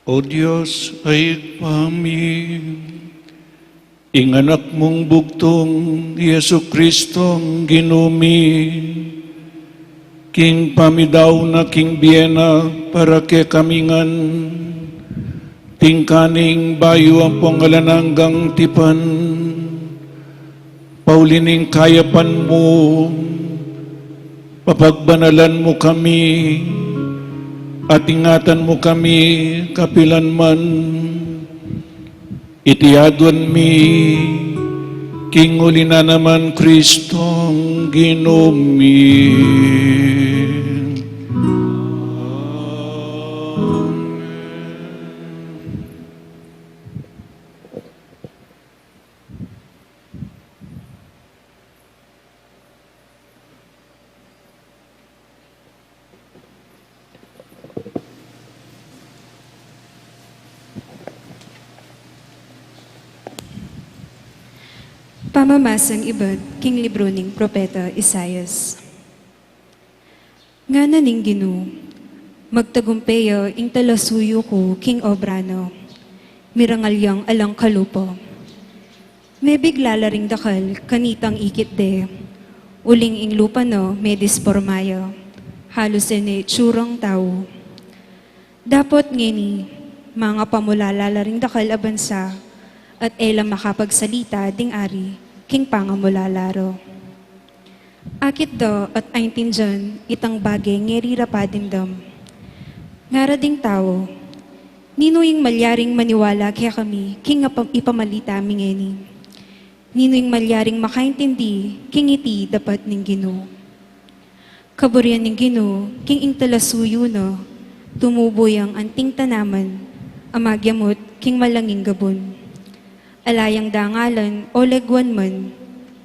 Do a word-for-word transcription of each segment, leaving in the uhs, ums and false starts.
O Dios, a Ibpa mi, ing Anak mung bugtung, Jesucristong Ginu mi, king pamidaun na king bie na para kekami ngan, tingka ning bayu ampong alang anggang tipan, pauli ning kayapan mu, papagbanalan mu kami, at ingatan mu kami kapilan man. Iti aduan mi king uli na naman Kristong Ginu mi. Pamamasang ibat king libru ning Propeta Isaias. Ngana ning Ginu, magtagumpe ya ing talasuyu ku king obra na, mirangal yang alang kalupa. Mebigla la ring dakal kanitang ikit de, uling ing lupa na medisporma ya, halus e ne itsurang tau. Dapot ngeni, mangapamulala la ring dakal a bansa, at e la makapagsalita ding ari king pangamulala ra. Akit da at aintindian itang bage ngeri ra padindam. Ngara ding tau, ninu ing malyaring maniwala kekami king apa-, ipamalita mi ngeni? Ninu ing malyaring makaintindi king iti dapat ning Ginu? Kaburian ning Ginu king ing talasuyu na, tumubu yang anting tanaman a magyamut king malanging gabun. Ala yang dangalan o leguan man,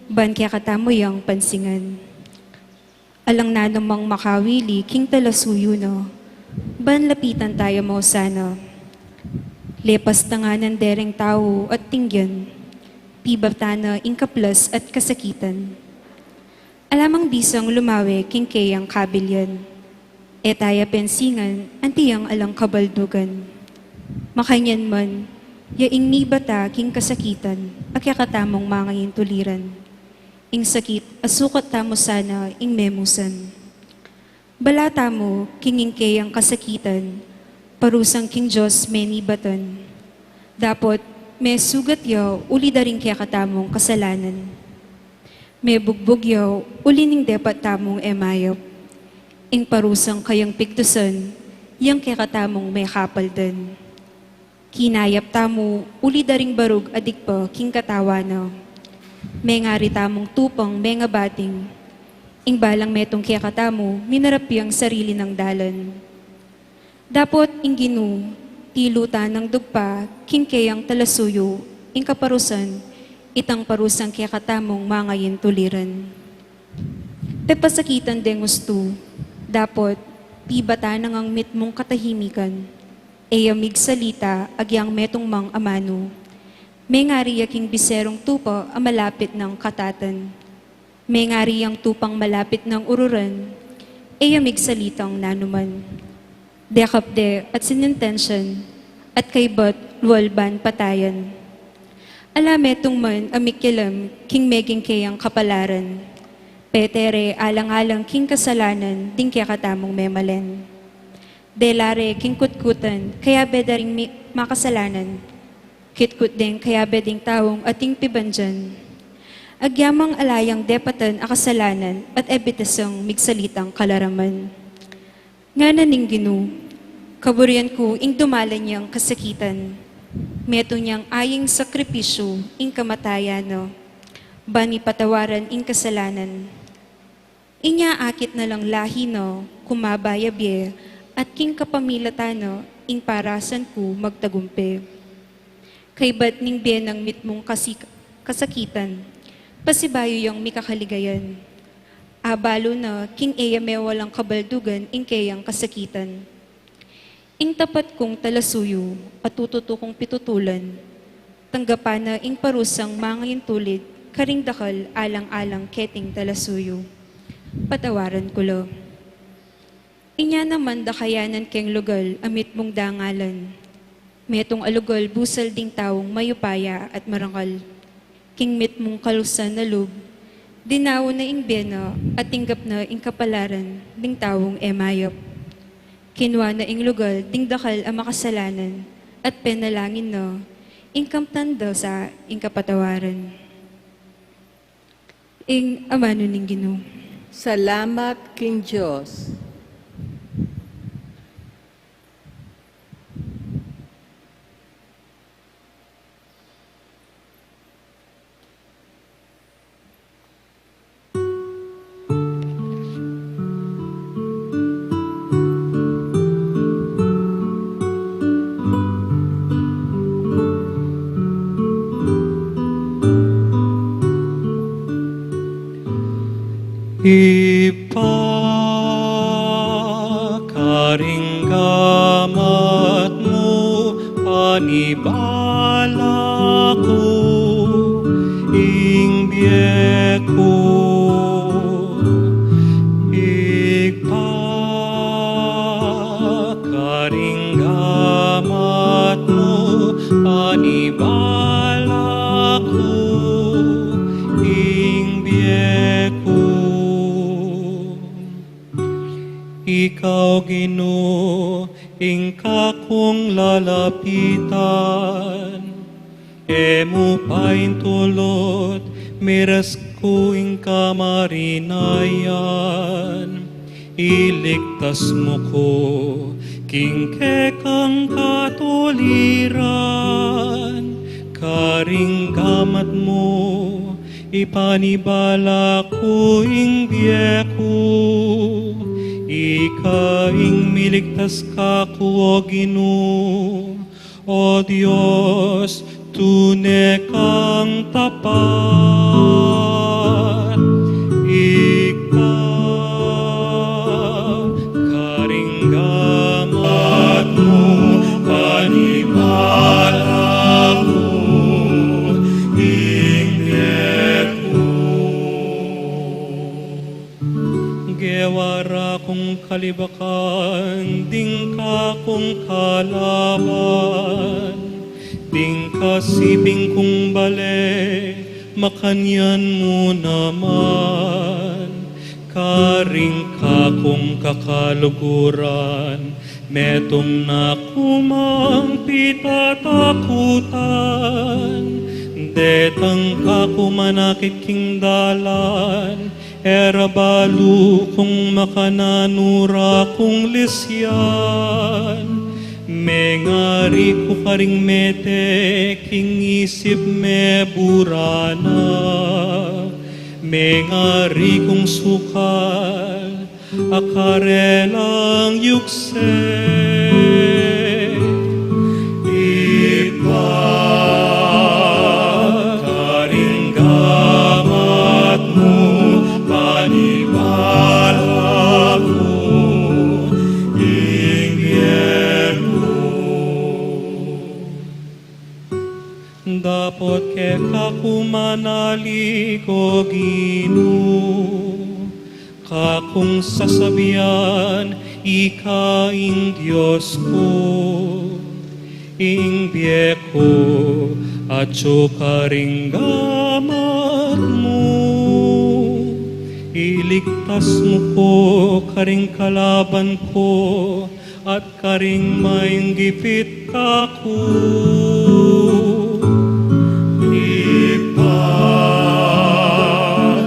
ban kekatamu yang pansingan. Alang nanumang makawili king talasuyu na, ban lapitan taya mau sana. Lepas tanganan dereng tau at tinggan, pibata na ing kaplas at kasakitan. Ala mang bisang lumawe king keyang kabilyan. E taya pensingan anti yang alang kabaldugan. Makanyan man, ya ing mibata king kasakitan a kekatamung mangaintuliran. Ing sakit a sukat tamu sana ing memusan. Bala tamu king ing keyang kasakitan, parusang king Dios menibatan. Dapot mesugat ya uli da ring kekatamung kasalanan. Mebugbug ya uli ning depat tamung e mayap. Ing parusang kayang pigtusan, yang kekatamung mekapaldan. Kinayap tamu uli da ring barug a digpa king katawan na. Mengari tamung tupang mengabating. Ing balang metung kekatamu, minarap yang sarili nang dalan. Dapot ing Ginu, tilutan nang dugpa king keyang talasuyu, ing kaparusan, itang parusang kekatamung mangaintuliran. Pepasakitan deng ustu, dapot pibatan na ngang mitmung katahimikan. E ya migsalita agyang metung mang amanu. Mengari ya king biserung tupa a malapit nang katatan. Mengari yang tupang malapit nang ururan, e ya migsalitang nanuman. Dekap de at sinintensyan, at kaybat lual ban patayan. Ala metung man a mikilam king meging keyang kapalaran. Pete re alang-alang king kasalanan ding kekatamung memalen. Dela re king kutkutan, kayabe da ring mi-, makasalanan. Kitkut deng kayabe ding taung ating pibandian. Agya mang ala yang depatan a kasalanan at e bitasang migsalitang kalaraman. Ngana ning Ginu, kaburian ku ing dumalan yang kasakitan. Metung yang aying sakripisyu ing kamatayan na. Ban mipatawaran ing kasalanan. Inya akit na lang lahi na, kumaba ya bie, at king kapamilatan na, ing parasan ku magtagumpe. Kaybat ning bie nang mitmung kasik-, kasakitan, pasibayu yang mikakaligayan. Abalu na, king e ya mewalang kabaldugan, ing keyang kasakitan. Ing tapat kung talasuyu, a tututu kung pitutulan, tanggapan na ing parusang mangaintulid, karing dakal alang-alang keting talasuyu. Patawaran ku la. Inya naman dakayanan keng lugal a mitmung dangalan. Metung a lugal busal ding taung mayupaya at marangal. King mitmung kalusan a lub, dinaun na ing bie na at tinggap na ing kapalaran ding taung e mayap. Kinua na ing lugal ding dakal a makasalanan at penalangin na, ing kamtan da sa ing kapatawaran. Ing amanu ning Ginu. Salamat king Dios. Ibpa, karing gamat mu panibala ku ing bie ku. Ibpa, karing gamat mu panibala ku ing bie ku. Ika, O Ginu, ing kakung lalapitan, e mu paintulut miras ku ing kamarinayan. Iligtas mu ku king kekang katuliran, karing gamat mu ipanibala ku ing bie ku. Ika ing miligtas kaku, O Ginu, O Dios, tune kang tapat. Ika, karing gamat mu panibala ku ing bie ku. Gewa ra kung kalibakan ding kakung kalaban, ding kasiping kung bale, makanyan mu naman. Karing kakung kakaluguran, metung na ku mang pitatakutan. Detang kaku manakit king dalan, e ra balu kung makananu ra kung lisyan. Mengari ku karing mete king isip me burana. Mengari kung sukal a karelang yukse. Ibpa, karing gamat mu panibala ku ing bie ku. Dapot keka ku manalig, O Ginu, kakung sasabian, ika ing Dios ku. Ing bie ku atyu karing gamat mu. Iligtas mu ku karing kalaban ku at karing maigipit kaku. Ibpa,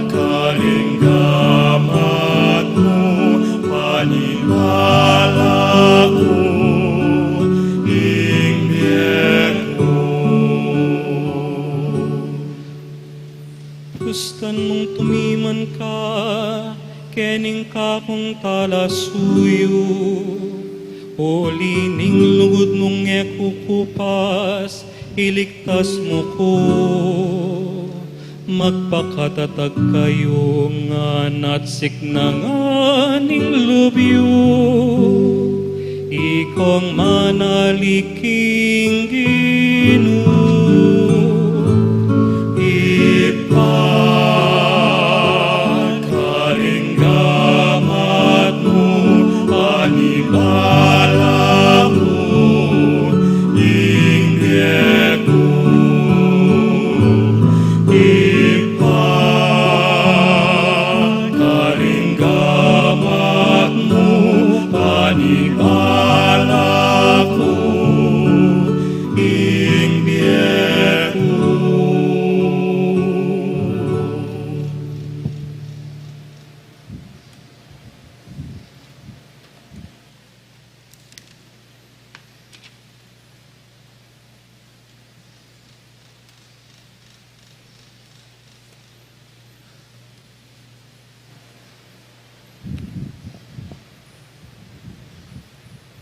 karing gamat mu panibala ku ing bie ku. Kustan mung tumiman ka kening kakung talasuyu, uli ning lugud mung e kukupas, iligtas mu ku. Magpakatatag kayu ngan at siknangan ing lub yu. Ikong manalig king Ginu. Ibpa, karing gamat mu panibala ku, Ing anak ku, ing bie ku.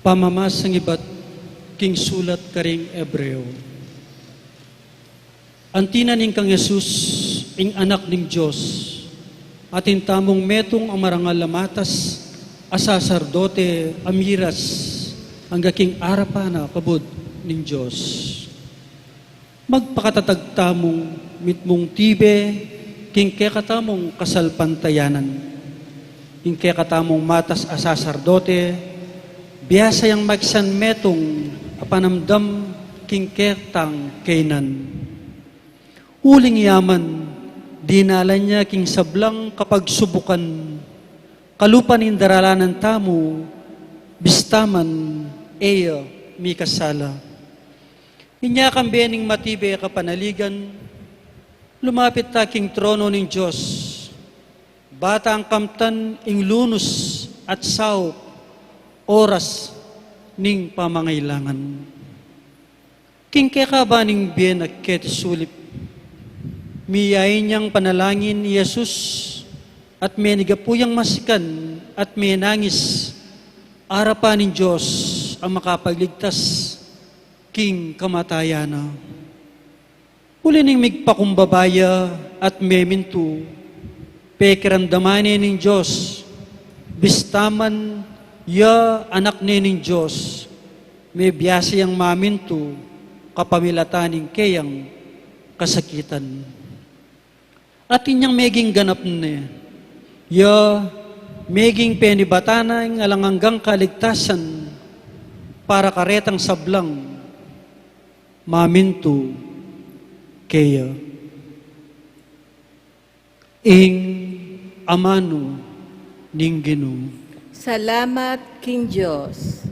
Pamamasang ibat king sulat karing Hebreo. Anti na ning kang Jesus, ing Anak ning Dios, atin tamung metung a marangal a matas a saserdote a miras angga king arapan na kabud ning Dios. Magpakatatag tamung mitmung tibe king kekatamung kasalpantayanan. Ing kekatamung matas a saserdote, biasa yang makisang metung a panamdam king ketang kainan. Uling yaman, dinalan ya king sablang kapagsubukan, kalupa ning daralanan tamu, bista man e ya mikasala. Inya kambe ning matibe a kapanaligan, lumapit ta king trono ning Dios, ba tang kamtan ing lunus at saup, oras ning pamangailangan. King kekaba ning bie na keti sulip, miyain yang panalangin i Jesus, at menigapu yang masikan at menangis arapan ning Dios a makapagligtas king kamatayan na. Uli ning migpakumbaba ya at memintu, pekiramdaman ne ning Dios, bista man ya Anak ne ning Dios, mebiasa yang mamintu kapamilatan ning keyang kasakitan. Atin yang meging ganap ne, ya meging penibatan na ing alang anggang kaligtasan para karetang sablang mamintu keya. Ing amanu ning Ginu. Salamat king Dios.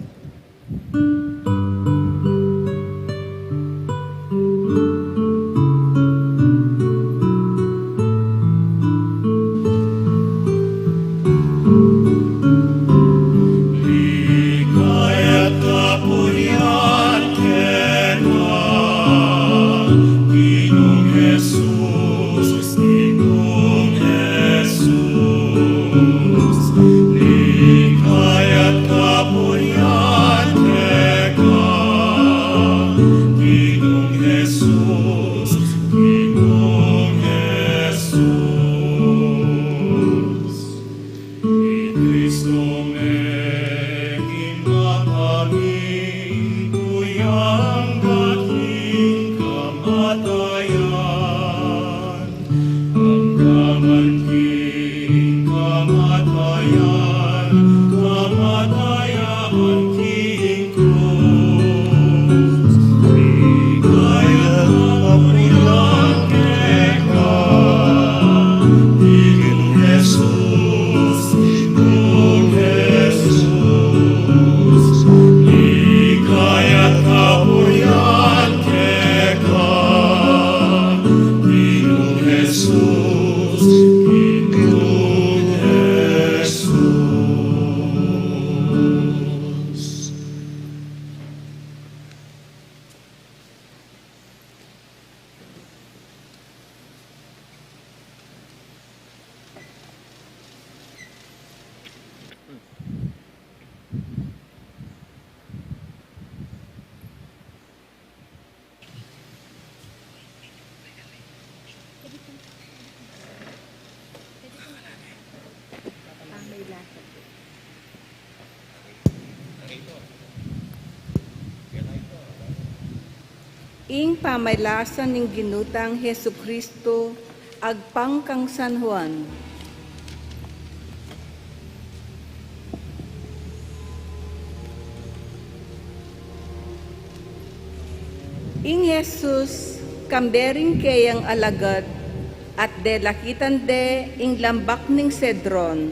Ligaya at kapurian keka, Ginung Jesus, Ginung Jesus. Ligaya at kapurian keka, Ginung Jesus, Ginung Jesus. I Kristo meging makaminggu ya angga king kamatayan, angga man king kamatayan, kamatayan king krus. Ligaya at kapurian keka, Ginung Jesus, Ginung Jesus. Ligaya at kapurian keka, Ginung Jesus, Ginung Jesus. Ing pamailasan ning Ginu tang Jesucristo agpang kang San Juan. Ing Jesus kambe ring keyang alagad at delakitan de ing lambak ning Cedron.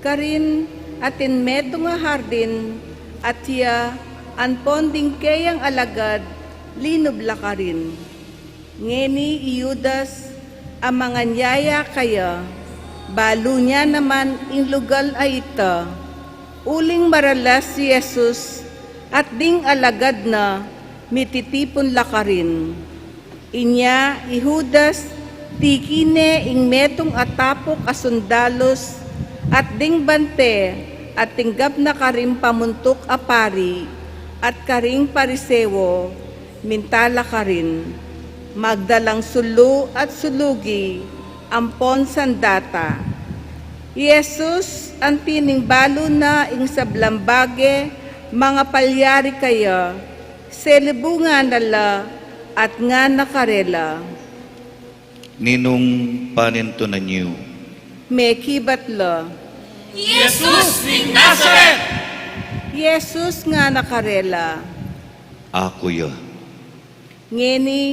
Karin atin metung a hardin, at ya ampon ding keyang alagad linub la karin. Ngeni i Judas a manganyaya kaya, balu na naman ing lugal a ita, uling maralas i Jesus at ding alagad na mititipun la karin. Inya i Judas, tiki ne ing metung a tapuk a sundalus at ding bante a tinggap na karing pamuntuk a pari at karing Pariseo, minta la karin, magdalang sulu at sulugi ampon sandata. I Jesus, anti ning balu na ing sablang bage mangapalyari kaya, selubungan na la at ngana karela, "Ninung panintunan yu?" Mekibat la, "Jesus ning Nazaret!" Jesus ngana karela, "Aku ya." Ngeni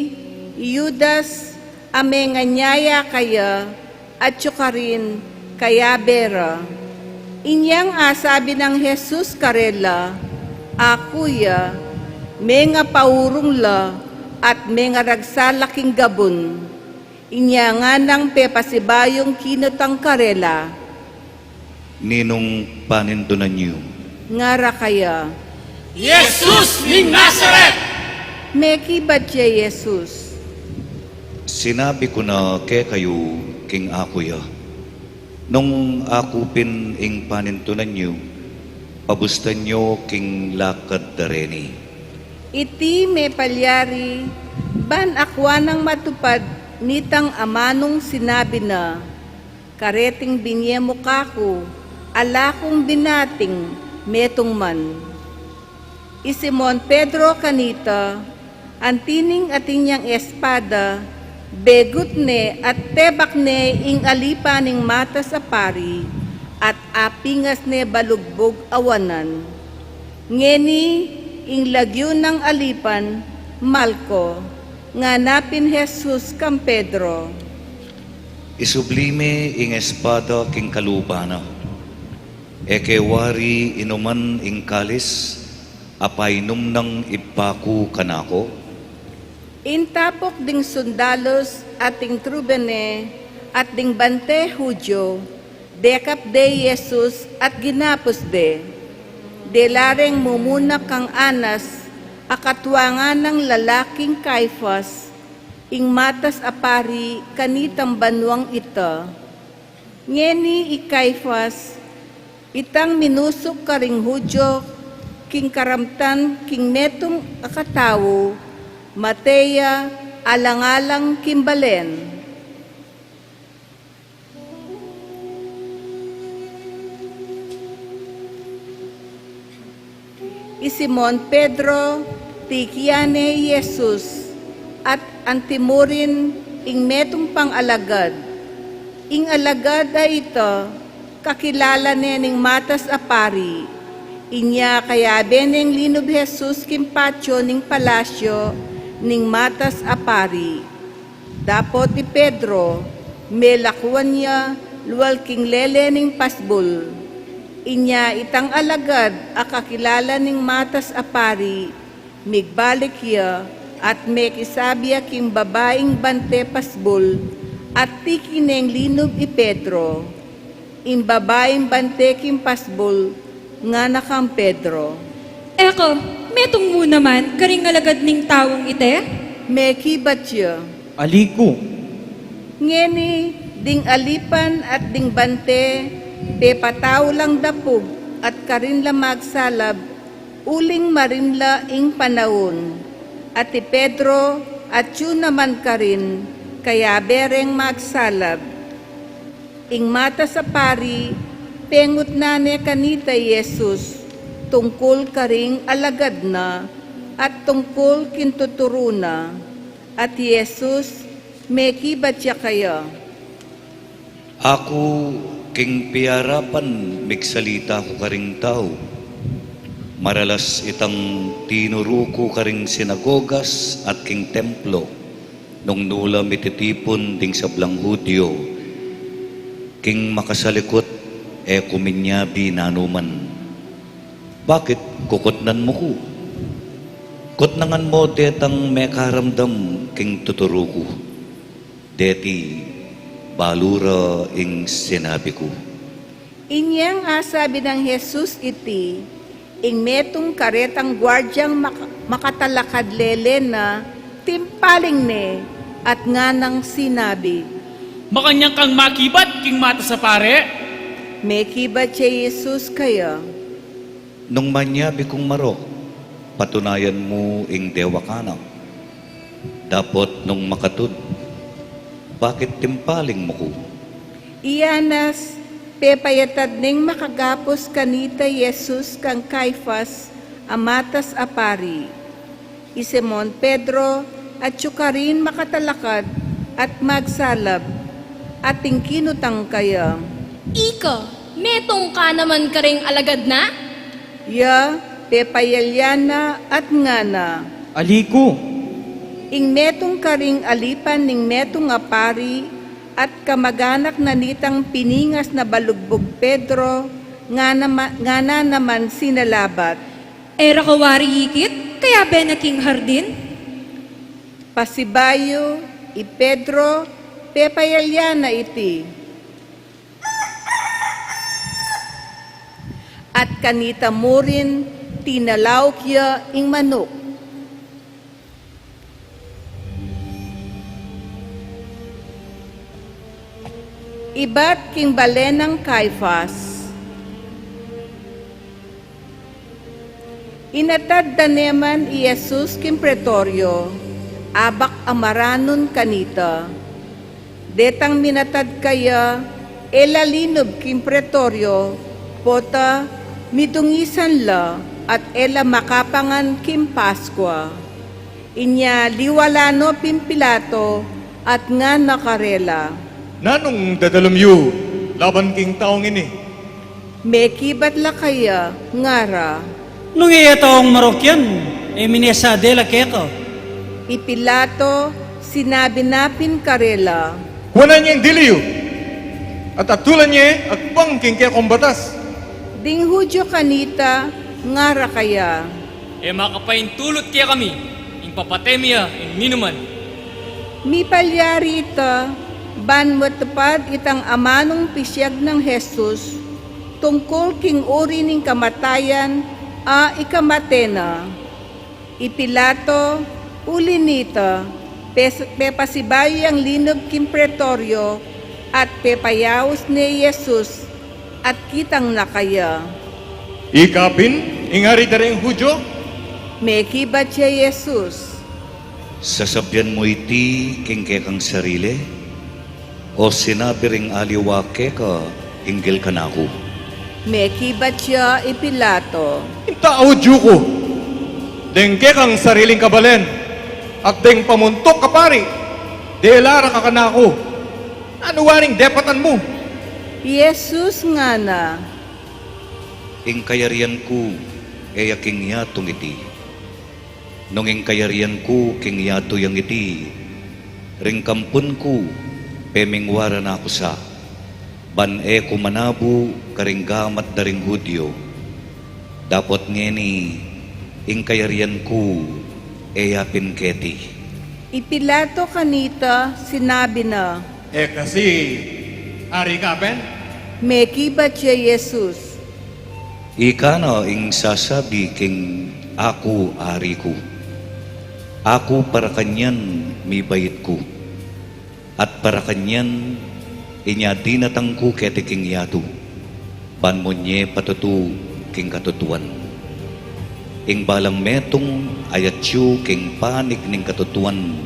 i Judas a menganyaya kaya, atyu karin, kayabe ra. Inyang asabi nang Jesus karela, "Aku ya," mengapaurung la at mengaragsa la king gabun. Inya nganang pepasibayung kinutang karela, "Ninung panintunan yu?" Ngara kaya, "Jesus ning Nazaret!" Mekibat ya i Jesus, "Sinabi ku na kekayu king aku ya. Nung aku pin ing panintunan yu, pabustan yu king lakad da reni." Iti mepalyari ban akua nang matupad nitang amanung sinabi na, "Kareting binye mu kaku, ala kung binating metung man." I Simon Pedro kanita, anti ning atin yang espada, begut ne at tebak ne ing alipan ning matas a pari, at apingas ne balugbug a wanan. Ngeni ing lagyu nang alipan, malko. Ngana pin Jesus kang Pedro, "Isubli me ing espada king kalupa na. E ke wari inuman ing kalis a painum nang Ibpa ku kanaku?" Ing tapuk ding sundalus at ing tribune at ding bante Judio, dekap de i Jesus at ginapus de. Dela reng mumuna kang Anas, a katua nang lalaking Caifas, ing matas a pari kanitang banuang ita. Ngeni i Caifas, itang minusuk karing Judio king karamtan king metung a katau, mate ya alang-alang king balen. I Simon Pedro, tikian ne i Jesus, at antimurin ing metung pang alagad. Ing alagad a ita, kakilala ne ning matas a pari. Inya kayabe neng linub Jesus king patio ning palasyo ning matas a pari. Dapot i Pedro, melakuan ya lual king lele ning pasbul. Inya itang alagad a kakilala ning matas a pari, migbalik ya at mekisabi ya king babaing bante pasbul, at tiki neng linub i Pedro. Ing babaing bante king pasbul, ngana kang Pedro, "Eka, metung mu naman karing alagad ning taung ite?" Mekibat ya, "Ali ku." Ngeni ding alipan at ding bante, pepatau lang dapug at karin la magsalab, uling marimla ing panaun. At i Pedro atyu naman karin, kayabe reng magsalab. Ing matas a pari, pengutnan ne kanita i Jesus tungkul karing alagad na at tungkul king tuturu na. At i Jesus, mekibat ya kaya, "Aku, king piyarapan migsalita ku karing tau. Maralas itang tinuru ku karing sinagogas at king templo, nung nu la mititipun ding sablang Judio. King makasalikut, E ku minyabi nanuman. Bakit kukutnan mu ku? Kutnangan mu detang mekaramdam king tuturu ku. Deti balu ra ing sinabi ku. Inyang asabi nang Jesus iti, ing metung karetang guardiang mak-, makatalakad lele na, timpaling ne, at nganang sinabi, "Makanyan kang makibat king matas a pari?" Mekibat ya Jesus kaya, "Nung manyabi kung marok, patunayan mu ing dewakan na. Dapot nung makatud, bakit timpaling mu ku?" I Anas, pepayatad neng makagapus kanita i Jesus kang Caifas a matas a pari. I Simon Pedro, atyu karin makatalakad at magsalab, at ing kinutang kaya, "Ika, metung ka naman karing alagad na?" Ya, pepayalya na at ngana, "Ali ku." Ing metung karing alipan ning metung a pari at kamaganak na nitang piningas na balugbug Pedro, ngana ma-, ngana naman sinalabat, "E ra ka wari ikit, kayabe na king hardin?" Pasibayu, i Pedro, pepayalya na iti. At kanita murin, tinalauk ya ing manuk. Ibat king balen nang Caifas. Inatad da ne man i Jesus king pretoryo, abak a maranun kanita. Detang minatad kaya, e la linub king pretoryo, pota midungisan la at e la makapangan king Paskua. Inya liwala no pin Pilato at ngana karela, "Nanung dadalum yu laban king taung ini?" Mekibat la kaya, ngara, "Nung e ya taung marok yan, e mine sa dela keka." I Pilato, sinabi na pin karela, "Kuanan ye ing dili yu, at atulan ye agpang king kekong batas." Ding Judio kanita, ngara kaya, "E makapaintulut kekami ing papate mi ya ing ninuman." Mipalyari ita, ban matupad itang amanung pisyag nang Jesus, tungkul king uri ning kamatayan a ikamate na. I Pilato, uli nita, pes-, pepasibayu yang linub king pretoryo, at pepayaus ne i Jesus, at kitang na kaya. "Ika pin ing ari da ring Judio?" Mekibat ya i Jesus, "Sasabian mu iti king kekang sarili, o sinabi ring aliwa keka hinggil kanaku?" Mekibat ya i Pilato, "Ing tau Judio ku, deng kekang sariling kabalen, at deng pamuntuk a pari, dela ra ka kanaku. Nanu waring depatan mu?" I Jesus ngana, "Ing kayarian ku e ya king yatung iti. Nung ing kayarian ku king yatu yang iti, ring kampun ku, pemingwa ra naku sa, ban e ku manabu karing gamat da ring Judio. Dapot ngeni, ing kayarian ku e ya pin keti." I Pilato kanita, sinabi na, "E kasi ari ka pin?" Mekibat ya i Jesus, "Ika na ing sasabi king aku ari ku. Aku para kanyan mibait ku. At para kanyan inya dinatang ku keti king yatu, ban munye patutu king katutuan. Ing balang metung a atyu king panik ning katutuan,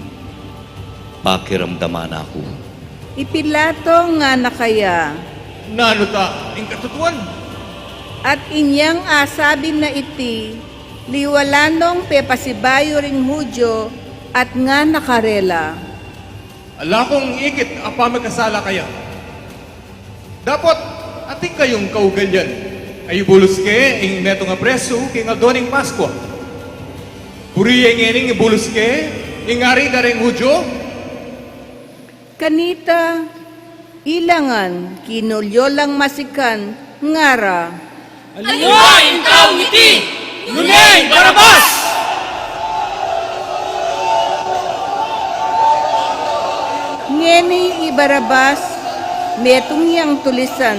pakiramdaman na ku." I Pilato ngana kaya, "Nanu ta ing katutuan?" At inyang asabi na iti, liwala nong pepasibayu ring Judio, at ngana karela, "Ala kung ikit a pamikasala kaya. Dapot atin kayung kaugalian a ibulus ke ing metung a presu king aldo ning Paskua. Buri ye ngening ibulus ke ing ari da ring Judio?" Kanita, ila ngan kinulyo lang masikan ngara. Aliwa ing taung iti, nune i Barabas! Ngeni i Barabas, metung yang tulisan.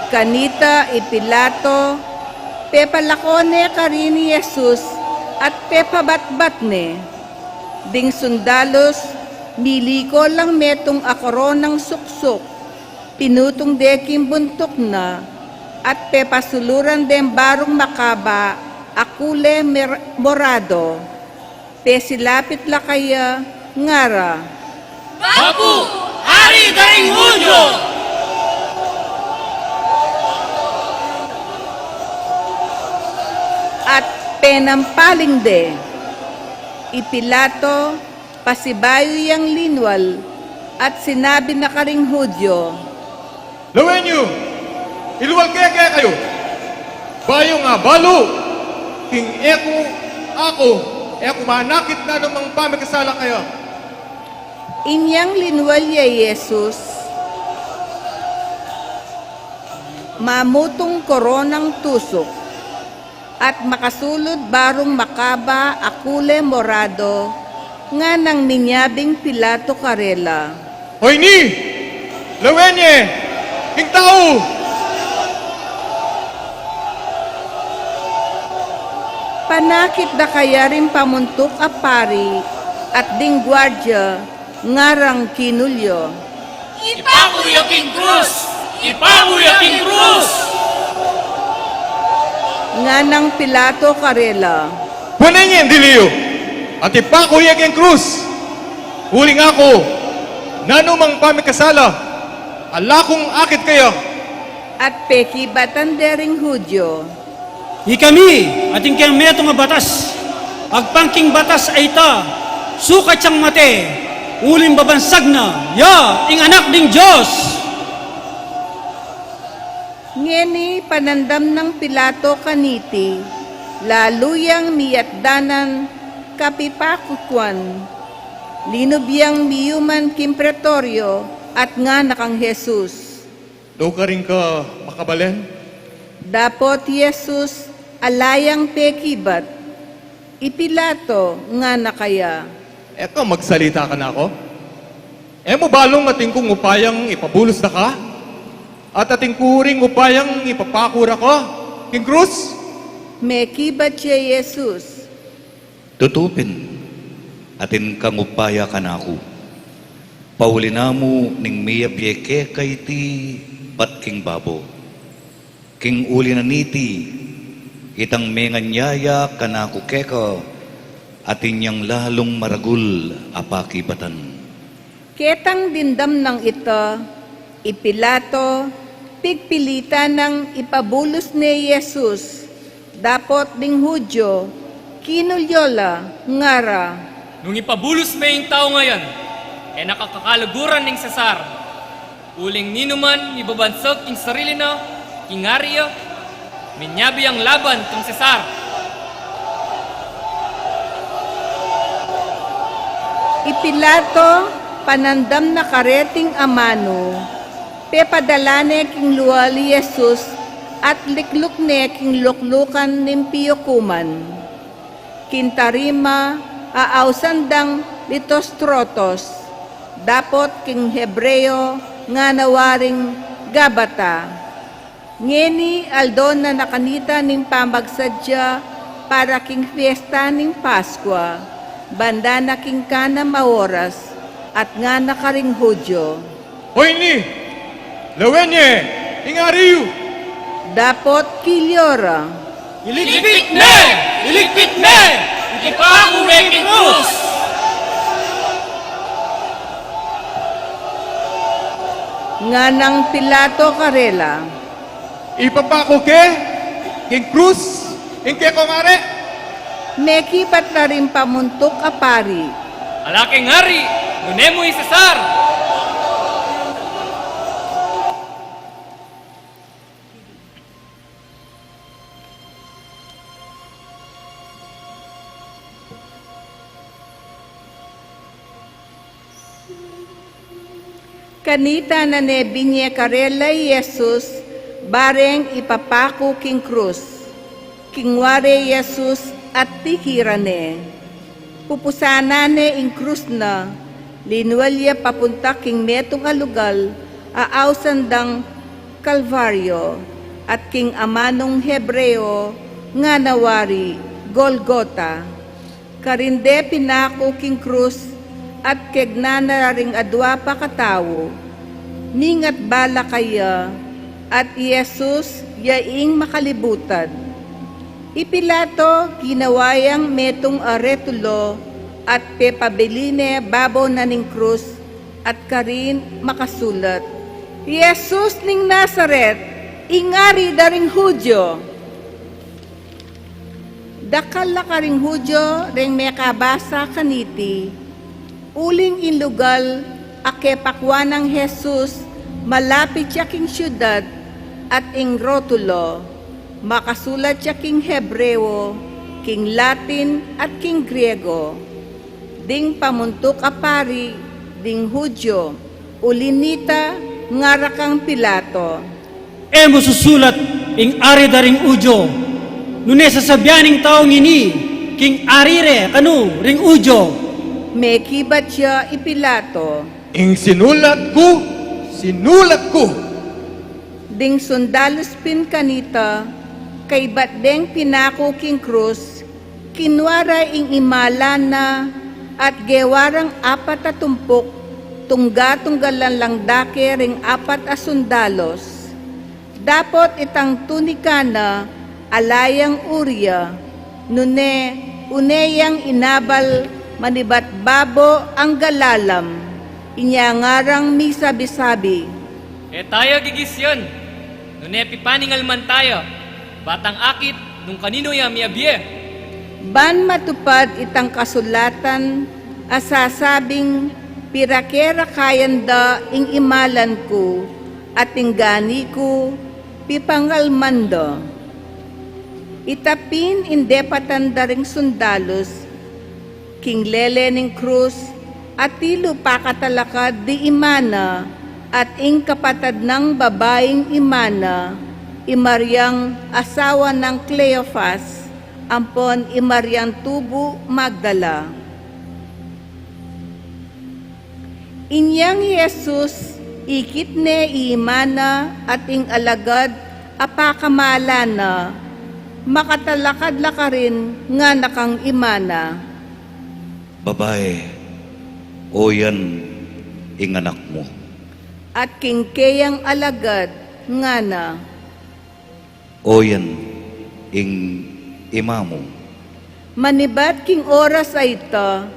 Kanita i Pilato, pepalako ne karin i Jesus at pepabatbat ne. Ding sundalus, miliko lang metung a koronang suksuk, pinutung de king buntuk na, at pepasuluran deng barung makaba a kule mer-, morado. Pesilapit la kaya, ngara. Bapu, Ari da ring Hudyo! At penampaling de. I Pilato, pasibayu yang linwal, at sinabi na karing Hudyo. Lawen yu, ilwal ke kekayu. Bayu nga balu, king e ku, aku, e ku manakit nanumang pamikasala kaya. Inyang linwal ya i Jesus, mamutung koronang tusuk, at makasulud barung makaba a kule morado, nganang minyabing Pilato karela. Oyni, lawen ye ing tau! Panakit da kaya ring pamuntuk a pari at ding guardia, ngarang kinulyo. Ipaku ya king krus! Ipaku ya king krus! Nganang Pilato karela. Kuanan ye ing dili yu, at ipaku ya king krus! Uling aku, nanumang pamikasala, ala kung akit kaya. At pekibatan de ring Hudyo. Ikami, atin keng metung a batas, agpang king batas a ita, sukat yang mate, uling babansag na ya ing Anak ning Dios. Ngeni panandam nang Pilato kaniti, lalu yang miyatdanan kapipakukuan, linub yang miyuman king pretoryo, at ngana kang Jesus. Nukarin ka makabalen? Dapot i Jesus, ala yang pekibat. I Pilato, ngana kaya. E ka magsalita kanaku? E mu balung atin kung upayang ipabulus da ka? At atin ku ring upayang ipapaku da ka king krus? Mekibat ya i Jesus. Tutu pin, atin kang upaya kanaku. Pauli na mu ning miyabie keka iti bat king babo. King uli na niti, itang menganyaya kanaku keka, atin yang lalung maragul a pakibatan. Ketang dimdam nang ita, i Pilato, pigpilitan nang ipabulus ne i Jesus. Dapot ding Hudyo, kinulyo la, ngara. Nung ipabulus me ing taung ayan, e na ka kakalaguran ning Cesar. Uling ninuman mibabansag king sarili na, king ari ya, minyabi yang laban kang Cesar. I Pilato, panandam na kareting amanu, pepadala ne king lual i Jesus at likluk ne king luklukan ning piukuman. King tarima, ausan dang Lithostrotos, dapot king Hebreo, ngana waring Gabata. Ngeni aldo na na kanita ning pamagsadya para king fiesta ning Paskua, banda na king kanam a oras, at ngana karing Hudyo. Oyni, lawen ye ing ari yu! Dapot kilyo ra. Iligpit me! Iligpit me! Ipaku me king krus! Nganang Pilato karela. Ipapaku ke king krus ing kekong ari? Mekibat la ring pamuntuk a pari. Ala keng ari, nune mu i Cesar! Kanita na ne binye karela i Jesus, Bareng ipapaku king krus, kinua re i Jesus at tikiran ne. Pupusanan ne ing krus na, linual ya papunta king metung a lugal a ausan dang Kalvario, at king amanung Hebreo ngana wari Golgota. Karin de pinaku king krus at kegnan na ring adua pa katau, mingat bala kaya, at i Jesus ya ing makalibutan. I Pilato ginawa yang metung a retulo at pepabili ne babo na ning krus at karin makasulat, "Jesus ning Nazaret, ing Ari da ring Judio." Dakal la karing Judio reng mekabasa kaniti, uling ing lugal a kepakuan nang Jesus malapit ya king siudad at ing rotulo, makasulat ya king Hebreo, king Latin at king Griego. Ding pamuntuk a pari ding Judio, uli nita ngara kang Pilato, "E mu susulat ing Ari da ring Judio, nune sasabian ning taung ini king Ari re kanu ring Judio?" Mekibat ya i Pilato, "Ing sinulat ku, sinulat ku." Ding sundalus pin kanita, kaybat deng pinaku king krus, kinua ra ing imalan na at gewa rang apat a tumpuk, tungga-tunggalan lang dake ring apat a sundalus. Dapot itang tunika na ala yang uria, nune une yang inabal manibat babo a galalam. Inya ngarang misabi-sabi, "E taya gigisyan, nune pipaningalman taya, batang akit nung kaninu ya miyabie." Ban matupad itang kasulatan a sasabing, "Pirake-rakayan da ing imalan ku, at ing gani ku pipangalman da." Ita pin ing depatan da ring sundalus, king lele ning krus, atilu pakatalakad di ima na, at ing kapatad nang babaing ima na, i Mariang asawa nang Cleofas, ampon i Mariang tubu Magdala. Inyang i Jesus, ikit ne i ima na at ing alagad a pakamalan na, makatalakad la karin, ngana kang ima na, "Babai, oyan ing anak mu." At king keyang alagad, ngana, "Oyan ing ima mu." Manibat king oras a ita,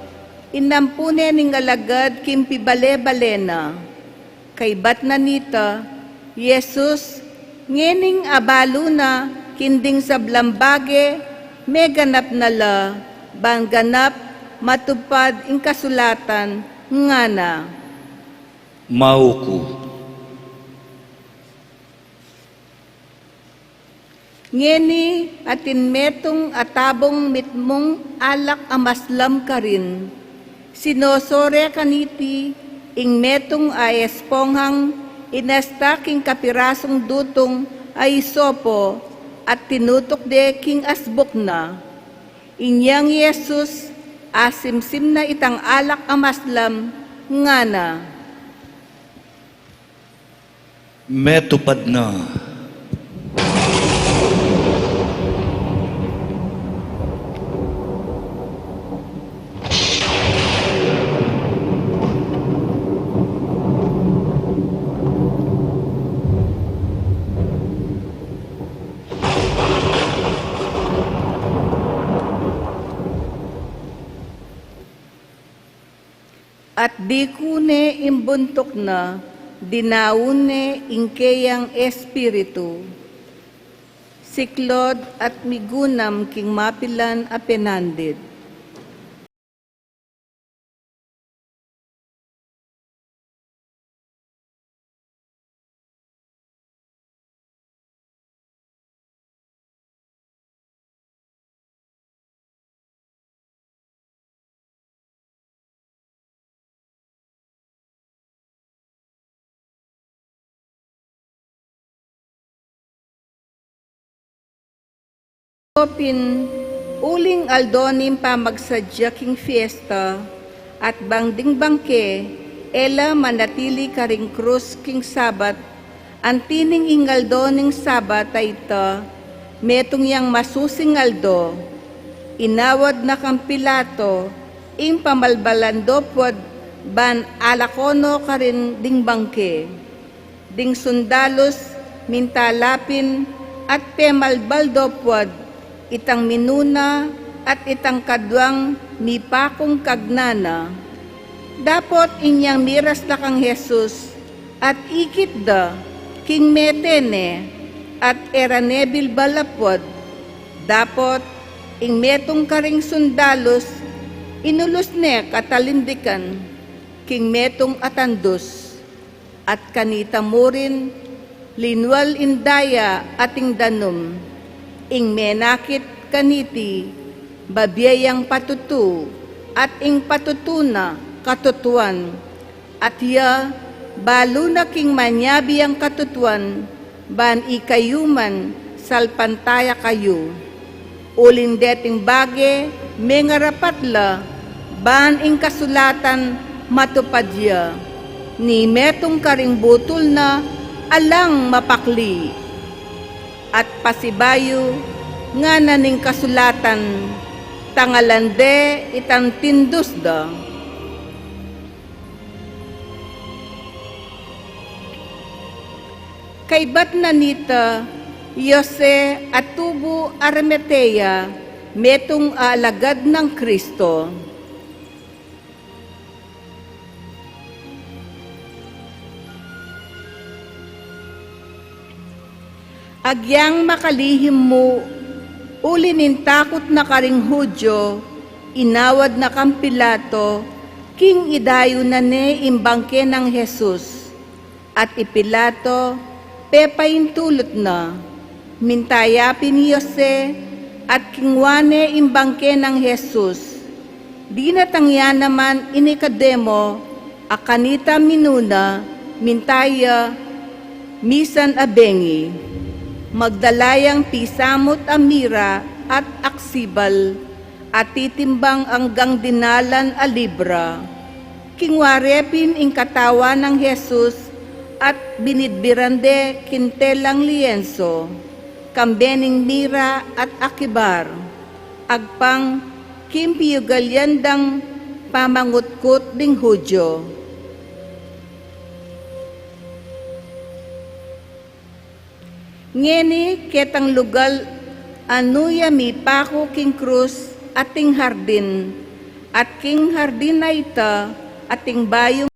inampu ne ning alagad king pibale-bale na. Kaybat na nita, i Jesus, ngening abalu na king ding sablang bage, meganap na la, ban ganap matupad ing kasulatan, ngana, "Mauku." Ngeni atin metung a tabung mitmung alak a maslam karin. Sinosore kaniti ing metung a esponghang inasta king kapirasung dutung a isopo at tinutuk de king asbuk na. Inyang i Jesus, asimsim na itang alak a maslam, ngana, "Metupad na." At diku ne ing buntuk na, dinaun ne ing keyang espiritu. Siklaud at migunam king mapilan a penandit. Pin, uling aldo ning pamagsadya king fiesta, at bang ding bangke, e la manatili karing krus king Sabat, anti ning ing aldo ning Sabat a ita, metung yang masusing aldo, inawad na kang Pilato, ing pamalbalan do pud ban alakon no karin ding bangke. Ding sundalus, minta la pin at pemalbal do pud, itang minuna at itang kaduang mipakung kagnana. Dapot inyang miras la kang Jesus, at ikit da, king mete ne, at e ra ne bilbal a pud. Dapot, ing metung karing sundalus, inulus ne katalindikan, king metung a tandus. At kanita murin, linwal ing daya at ing danum, ing menakit kaniti, babie yang patutu, at ing patutu na katutuan, at ya, balu na king manyabi yang katutuan, ban ikayu man salpantaya kayu. Uling deting bage, mengarapat la, ban ing kasulatan matupad ya, ni metung karing butul na alang mapakli. At pasibayu, ngana ning kasulatan, tangalan de itang tindus da. Kaybat na nita, i Jose a tubu Arimatea, metung a alagad nang Kristo. Agyang makalihim mu, uli ning takut na karing Judio, inawad na kang Pilato, king idayu na ne ing bangke nang Jesus. At i Pilato, pepaintulut na, minta ya pin i Jose, at kingwa ne ing bangke nang Jesus. Dinatang ya naman i Nicodemo, a kanita minuna, minta ya, misan a bengi. Magdala yang pisamut a mira at aksibal, a titimbang anggang dinalan a libra. Kingwa re pin ing katawan nang Jesus, at binidbiran de king telang lienso, kambe ning mira at akibar, agpang king piyugalyan dang pamangutkut ding Judio. Ngeni ketang lugal a nu ya mipaku king krus ating hardin, at king hardin a ita ating bayung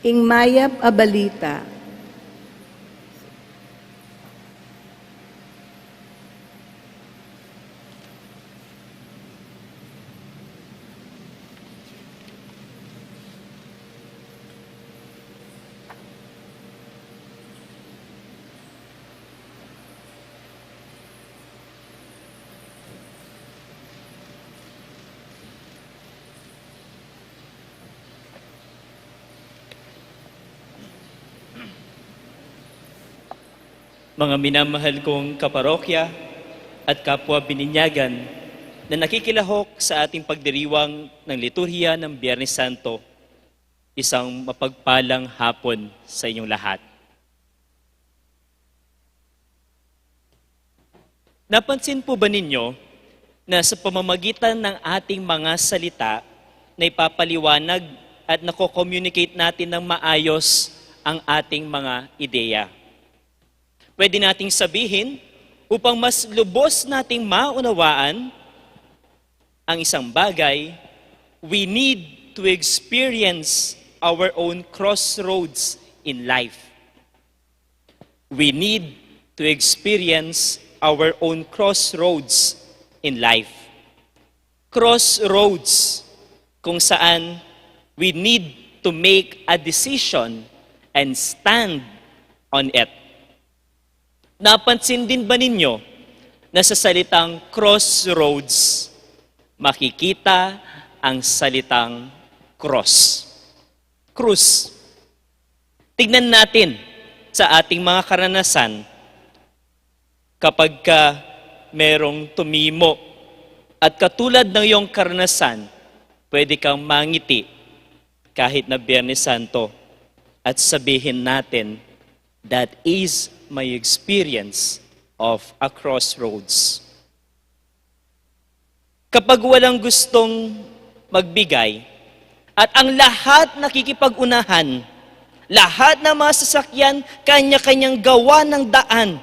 Ing mayap a balita. Mga minamahal kong kaparokya at kapwa bininyagan na nakikilahok sa ating pagdiriwang ng liturhiya ng Biyernes Santo, isang mapagpalang hapon sa inyong lahat. Napansin po ba ninyo na sa pamamagitan ng ating mga salita, na ipapaliwanag at nako-communicate natin ng maayos ang ating mga ideya. Pwede nating sabihin, upang mas lubos nating maunawaan ang isang bagay, we need to experience our own crossroads in life. We need to experience our own crossroads in life. Crossroads kung saan we need to make a decision and stand on it. Napansin din ba ninyo na sa salitang crossroads, makikita ang salitang cross? Krus. Tignan natin sa ating mga karanasan, kapag ka merong tumimo at katulad ng iyong karanasan, pwede kang mangiti kahit na Biyernes Santo at sabihin natin, "That is my experience of a crossroads." Kapag walang gustong magbigay, at ang lahat nakikipag-unahan, lahat ng mga sasakyan, kanya-kanyang gawa ng daan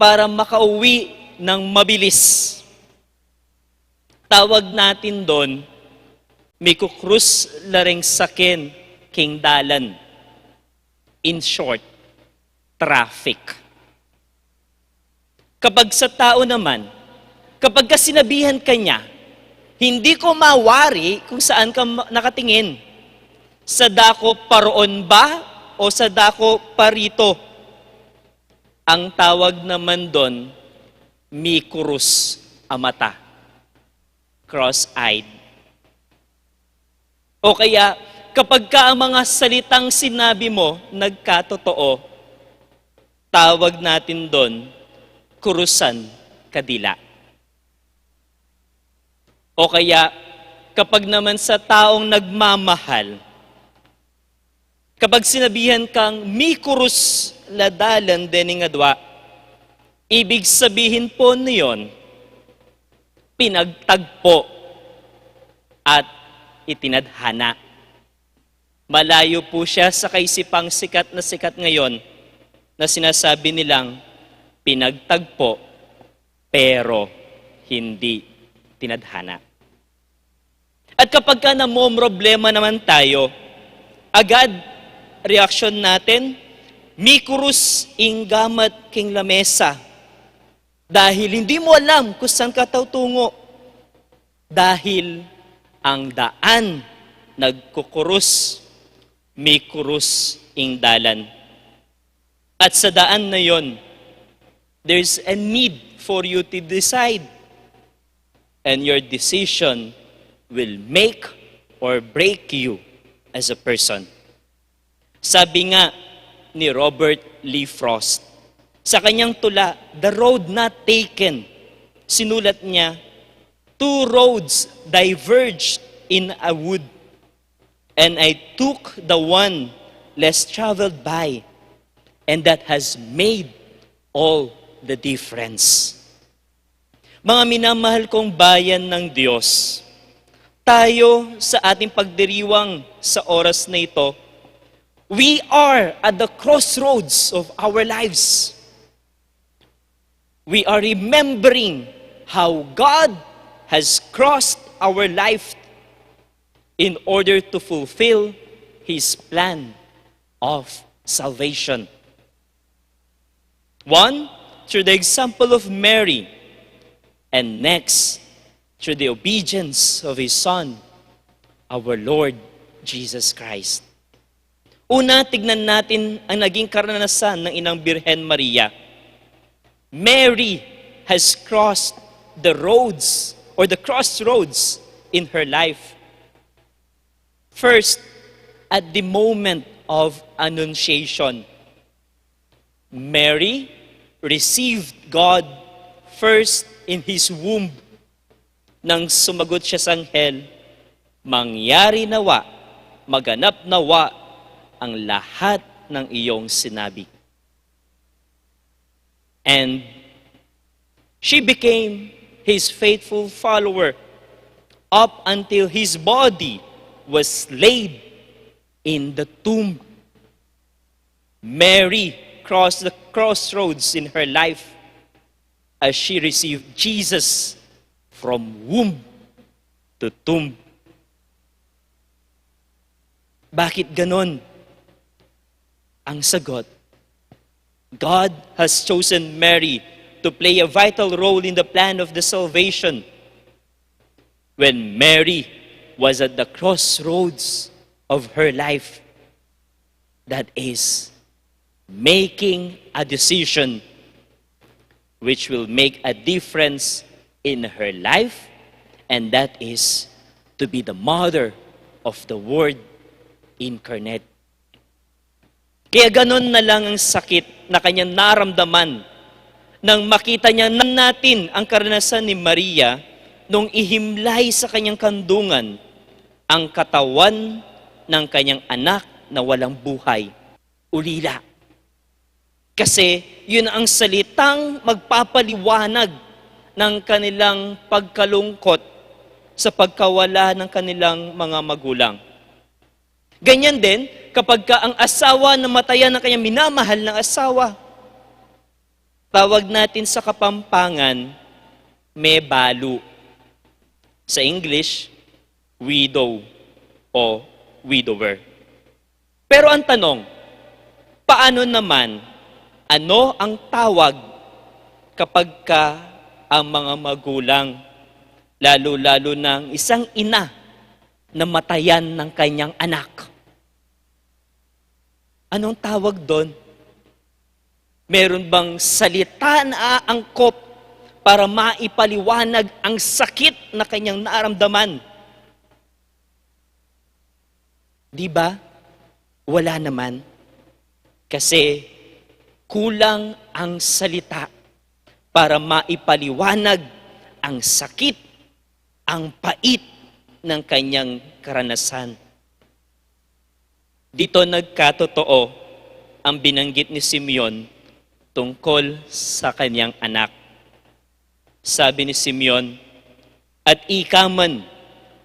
para makauwi ng mabilis. Tawag natin doon, mikukrus la reng saken king dalan. In short, traffic. Kapag sa tao naman, kapag ka sinabihan ka niya, hindi ko mawari kung saan ka ma-, nakatingin. Sa dako paroon ba o sa dako parito? Ang tawag naman doon, mikurus a mata. Cross-eyed. O kaya, kapag ka ang mga salitang sinabi mo nagkatotoo, tawag natin doon, kurusan kadila. O kaya, kapag naman sa taong nagmamahal, kapag sinabihan kang mikurus la dalan dening adwa, ibig sabihin po niyon, pinagtagpo at itinadhana. Malayo po siya sa kaisipang sikat na sikat ngayon na sinasabi nilang pinagtagpo pero hindi tinadhana. At kapag ka namomroblema naman tayo, agad reaksyon natin, mikurus ing gamat king lamesa. Dahil hindi mo alam kung saan ka tutungo. Dahil ang daan nagkukurus, mikurus ing dalan. At sa daan na yon, there's a need for you to decide. And your decision will make or break you as a person. Sabi nga ni Robert Lee Frost, sa kanyang tula, The Road Not Taken, sinulat niya, "Two roads diverged in a wood, and I took the one less traveled by, and that has made all the difference." Mga minamahal kong bayan ng Diyos, tayo sa ating pagdiriwang sa oras na ito, we are at the crossroads of our lives. We are remembering how God has crossed our life in order to fulfill His plan of salvation. One, through the example of Mary, and next, through the obedience of His Son, our Lord Jesus Christ. Una, tignan natin ang naging karanasan ng Inang Birhen Maria. Mary has crossed the roads or the crossroads in her life. First, at the moment of annunciation, Mary received God first in his womb. Nang sumagot siya sa anghel, "Mangyari nawa, maganap nawa ang lahat ng iyong sinabi." And she became his faithful follower up until his body was laid in the tomb. Mary crossed the crossroads in her life as she received Jesus from womb to tomb. Bakit ganon? Ang sagot, God has chosen Mary to play a vital role in the plan of the salvation. When Mary was at the crossroads of her life, that is, making a decision which will make a difference in her life, and that is to be the mother of the Word incarnate. Kaya ganon na lang ang sakit na kanyang naramdaman nang makita niya natin ang karanasan ni Maria nung ihimlay sa kanyang kandungan ang katawan ng kanyang anak na walang buhay. Ulila. Kasi yun ang salitang magpapaliwanag ng kanilang pagkalungkot sa pagkawala ng kanilang mga magulang. Ganyan din kapag ka ang asawa namatayan ng kanyang minamahal na asawa. Tawag natin sa Kapampangan, may balu. Sa English, widow o widower. Pero ang tanong, paano naman, ano ang tawag kapag ka ang mga magulang, lalo-lalo ng isang ina, namatayan ng kanyang anak? Anong tawag doon? Meron bang salita na aangkop para maipaliwanag ang sakit na kanyang naramdaman? Di ba? Wala naman. Kasi kulang ang salita para maipaliwanag ang sakit, ang pait ng kanyang karanasan. Dito nagkatotoo ang binanggit ni Simeon tungkol sa kanyang anak. Sabi ni Simeon, "At ika man,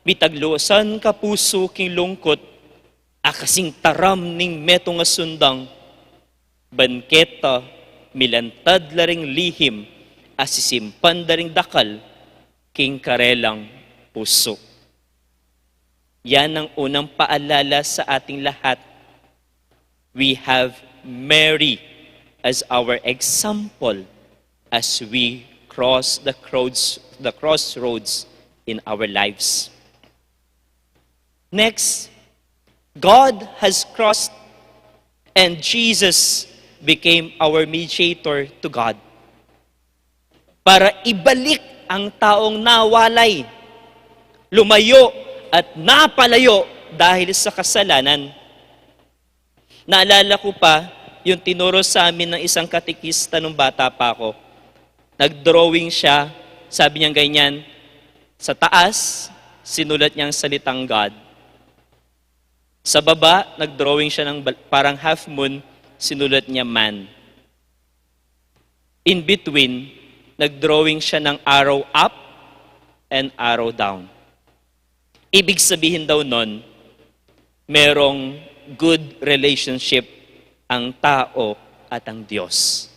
mitagluasan ka pusu king lungkut, a kasing taram ning metung a sundang, ban keta milantad la ring lihim a sisimpan da ring dakal king karelang pusu." Yan ang unang paalala sa ating lahat. We have Mary as our example as we cross the cross, the crossroads in our lives. Next, God has crossed and Jesus became our mediator to God. Para ibalik ang taong nawalay, lumayo at napalayo dahil sa kasalanan. Naalala ko pa yung tinuro sa amin ng isang katekista nung bata pa ako. Nag-drawing siya, sabi niya ganyan, sa taas, sinulat niya ang salitang God. Sa baba, nag-drawing siya ng bal-, parang half moon, sinulat niya man. In between, nag-drawing siya ng arrow up and arrow down. Ibig sabihin daw nun, merong good relationship ang tao at ang Diyos.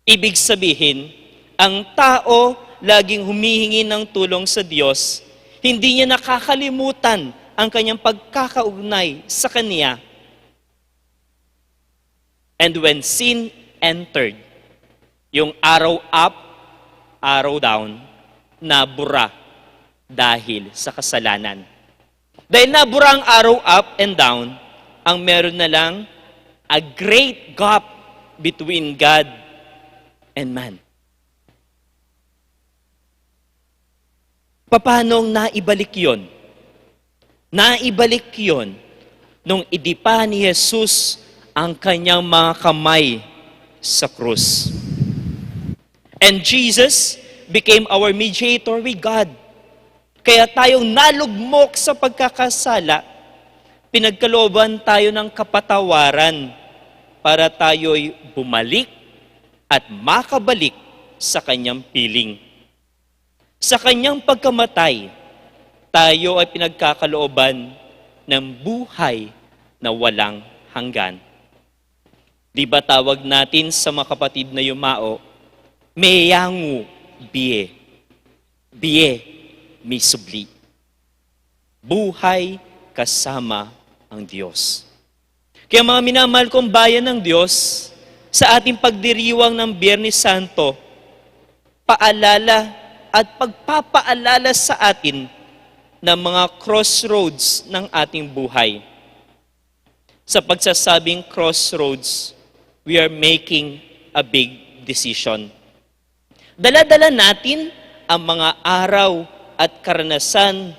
Ibig sabihin, ang tao laging humihingi ng tulong sa Diyos, hindi niya nakakalimutan ang kanyang pagkakaugnay sa Kanya. And when sin entered, yung arrow up, arrow down, nabura dahil sa kasalanan. Dahil nabura ang arrow up and down, ang meron na lang a great gap between God and man. Papanong naibalik yon? Naibalik yon nung idipa ni Jesus ang kanyang mga kamay sa krus. And Jesus became our mediator with God. Kaya tayong nalugmok sa pagkakasala, pinagkalooban tayo ng kapatawaran para tayo'y bumalik at makabalik sa kanyang piling. Sa kanyang pagkamatay, tayo ay pinagkakalooban ng buhay na walang hanggan. Di ba tawag natin sa mga kapatid na yumao, "Meyangu bie, bie misubli"? Buhay kasama ang Diyos. Kaya, mga minamahal kong bayan ng Diyos, sa ating pagdiriwang ng Biyernes Santo, paalala at pagpapaalala sa atin ng mga crossroads ng ating buhay. Sa pagsasabing crossroads, we are making a big decision. Dala-dala natin ang mga araw at karanasan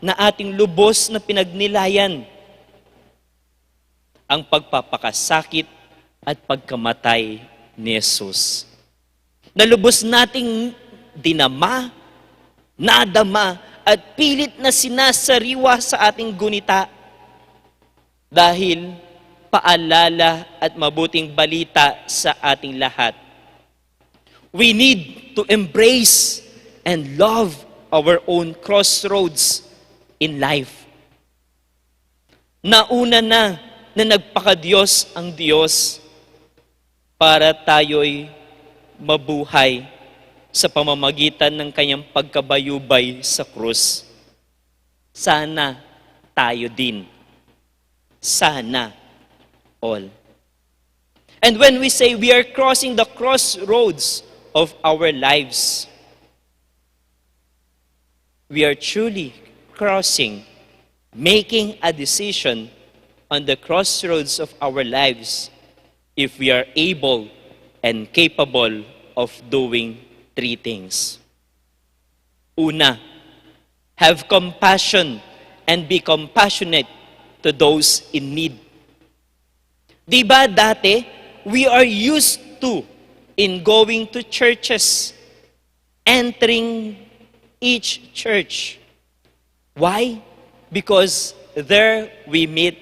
na ating lubos na pinagnilayan, ang pagpapakasakit at pagkamatay ni Jesus, na lubos nating dinama, nadama, at pilit na sinasariwa sa ating gunita dahil paalala at mabuting balita sa ating lahat. We need to embrace and love our own crossroads in life. Nauna na na nagpakadiyos ang Diyos para tayo'y mabuhay sa pamamagitan ng kanyang pagkabayubay sa krus. Sana tayo din. Sana all. And when we say we are crossing the crossroads of our lives, we are truly crossing, making a decision on the crossroads of our lives if we are able and capable of doing three things. Una, have compassion and be compassionate to those in need. Di ba dati, we are used to in going to churches, entering each church. Why? Because there we meet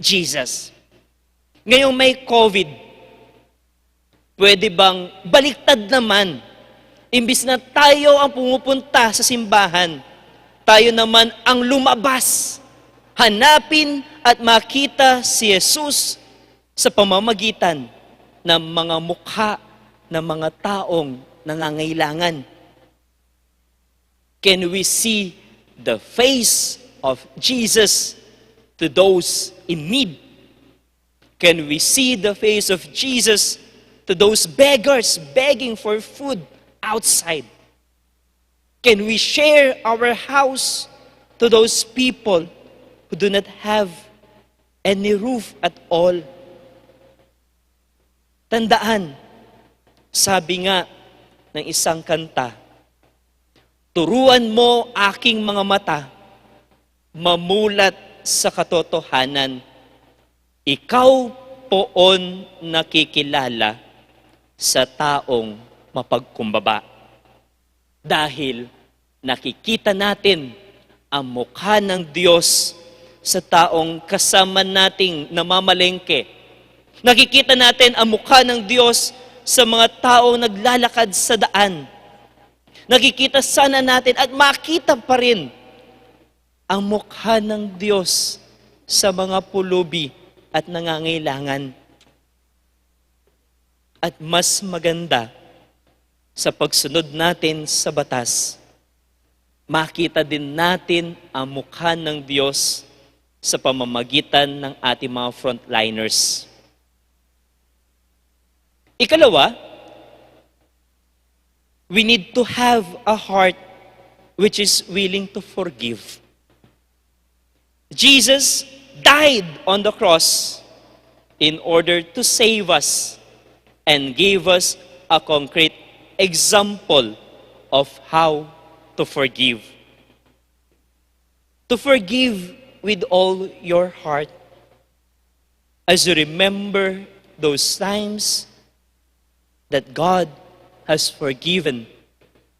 Jesus. Ngayong may COVID, pwede bang baliktad naman? Imbis na tayo ang pumupunta sa simbahan, tayo naman ang lumabas, hanapin at makita si Jesus sa pamamagitan ng mga mukha ng mga taong nangangailangan. Can we see the face of Jesus to those in need? Can we see the face of Jesus to those beggars begging for food outside? Can we share our house to those people who do not have any roof at all? Tandaan, sabi nga ng isang kanta, "Turuan mo aking mga mata mamulat sa katotohanan. Ikaw poon nakikilala sa taong mapagkumbaba." Dahil nakikita natin ang mukha ng Diyos sa taong kasama nating namamalengke. Nakikita natin ang mukha ng Diyos sa mga taong naglalakad sa daan. Nakikita sana natin at makita pa rin ang mukha ng Diyos sa mga pulubi at nangangailangan. At mas maganda, sa pagsunod natin sa batas, makita din natin ang mukha ng Diyos sa pamamagitan ng ating mga frontliners. Ikalawa, we need to have a heart which is willing to forgive. Jesus died on the cross in order to save us and gave us a concrete example of how to forgive. To forgive with all your heart as you remember those times that God has forgiven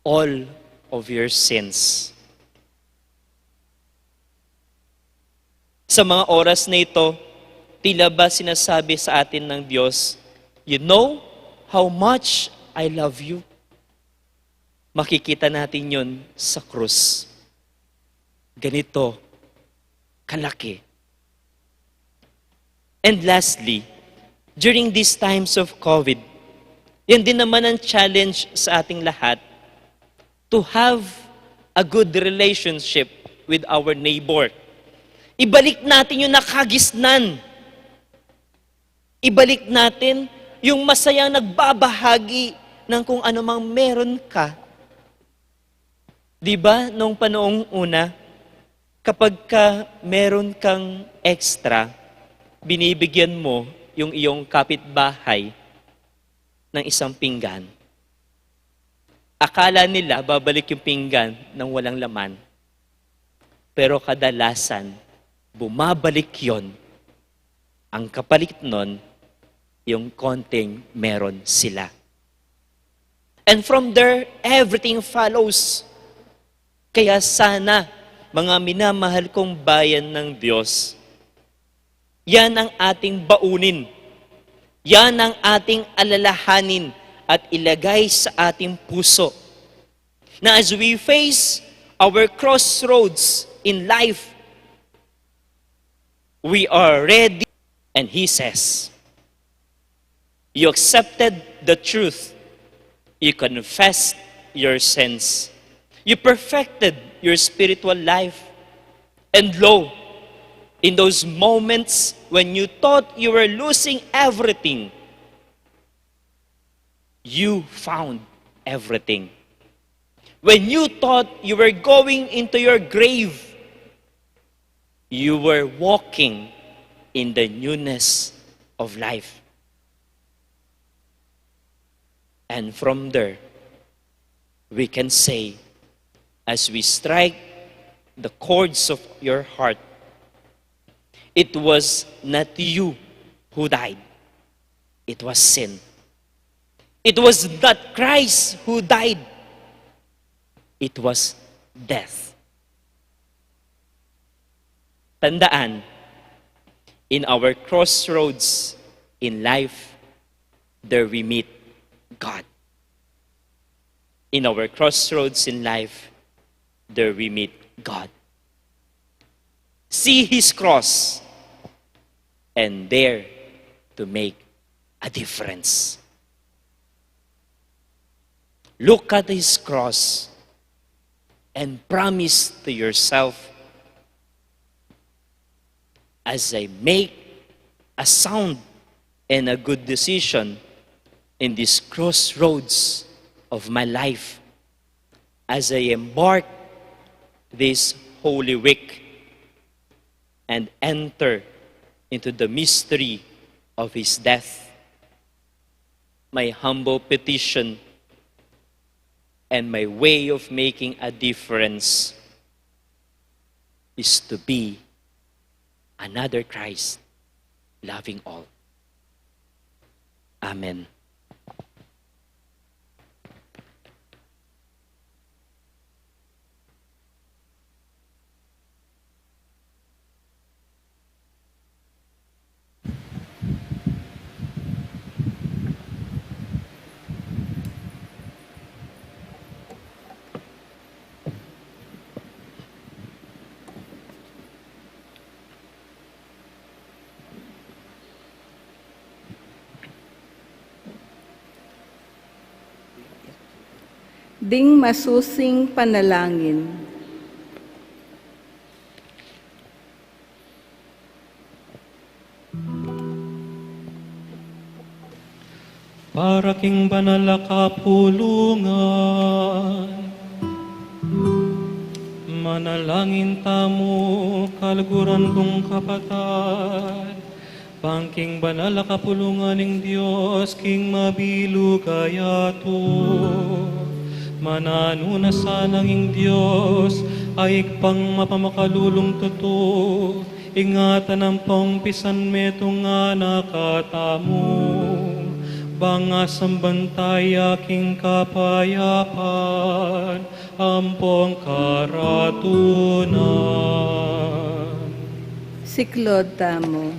all of your sins. Sa mga oras na ito, tila ba sinasabi sa atin ng Diyos, "You know how much I love you?" Makikita natin yun sa krus. Ganito kalaki. And lastly, during these times of COVID, yan din naman ang challenge sa ating lahat, to have a good relationship with our neighbor. Ibalik natin yung nakagisnan. Ibalik natin yung masayang nagbabahagi ng kung ano mang meron ka. Di ba, nung panoong una, kapag ka meron kang extra, binibigyan mo yung iyong kapitbahay ng isang pinggan. Akala nila babalik yung pinggan ng walang laman. Pero kadalasan, bumabalik yon. Ang kapalit nun, yung konting meron sila. And from there, everything follows. Kaya sana, mga minamahal kong bayan ng Diyos, yan ang ating baunin. Yan ang ating alalahanin at ilagay sa ating puso. Na as we face our crossroads in life, we are ready. And he says, "You accepted the truth. You confessed your sins. You perfected your spiritual life. And lo, in those moments when you thought you were losing everything, you found everything. When you thought you were going into your grave, you were walking in the newness of life." And from there, we can say, as we strike the chords of your heart, it was not you who died, it was sin. It was not Christ who died, it was death. Tandaan, in our crossroads in life, there we meet God. In our crossroads in life, there we meet God. See His cross and dare to make a difference. Look at His cross and promise to yourself, "As I make a sound and a good decision in this crossroads of my life, as I embark this Holy Week and enter into the mystery of His death, my humble petition and my way of making a difference is to be another Christ, loving all." Amen. Ding masusing panalangin. Para king banal a kapulungan, manalangin tamu, kaluguran kung kapatad, bang king banal a kapulungan ning Dios king mabilug a yatu, mananu na sana ing Dios a Ibpang mapamakalulung tutu, ingatan ampong pisanmetung na katamu, bang asamban taya king kapayapan ampong karatunan. Siklaud tamu.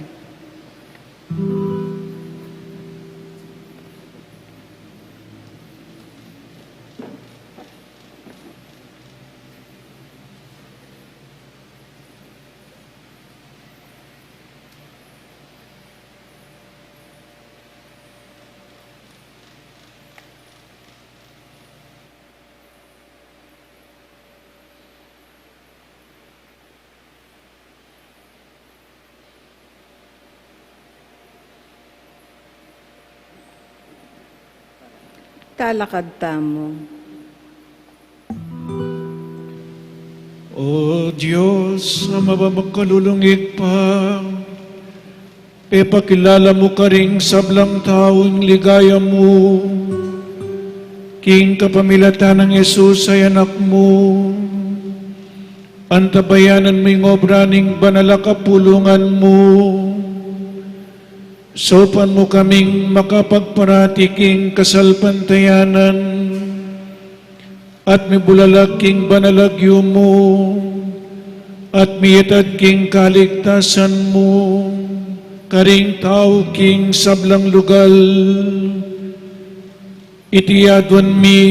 Talakad tamu. O Dios, a mapamakalulung Ibpa, pepakilala mu karing sablang tau ing ligaya mu king kapamilatan nang Jesus a Anak mu. Antabayanan mu ing obra ning banal a kapulungan mu. Saupan mu kaming makapagparati king kasalpantayanan at mibulalag king banal a lagyu mu, at miyatad king kaligtasan mu karing tau king sablang lugal. Iti aduan mi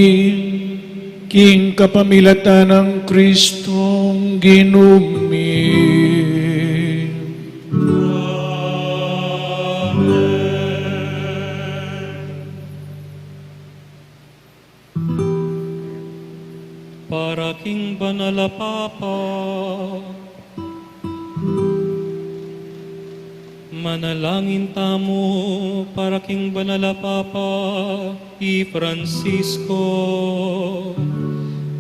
king kapamilatan nang Kristong Ginu mi. Amen. Para king Banal a Papa. Manalangin tamu para king Banal a Papa i Francisco.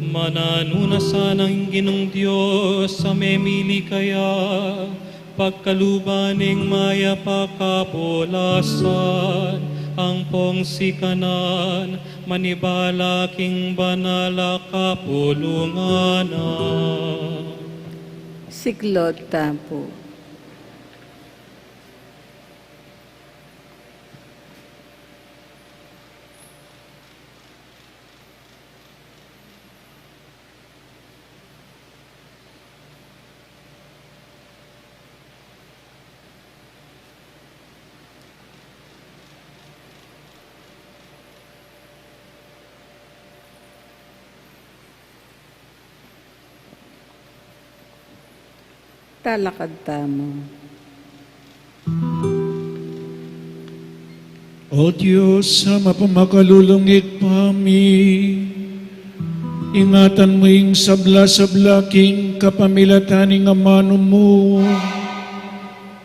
Mananu na sana ing Ginung Dios a memili kaya pagkaluban ning mayap a kapulasan, ampong sikanan manibala king banal a kapulungan na. Siklod tamu pu. Talakad tamu. O Dios, a mapamakalulung Ibpa mi, ingatan mu ing sabla-sabla king kapamilatan ning amanu mu,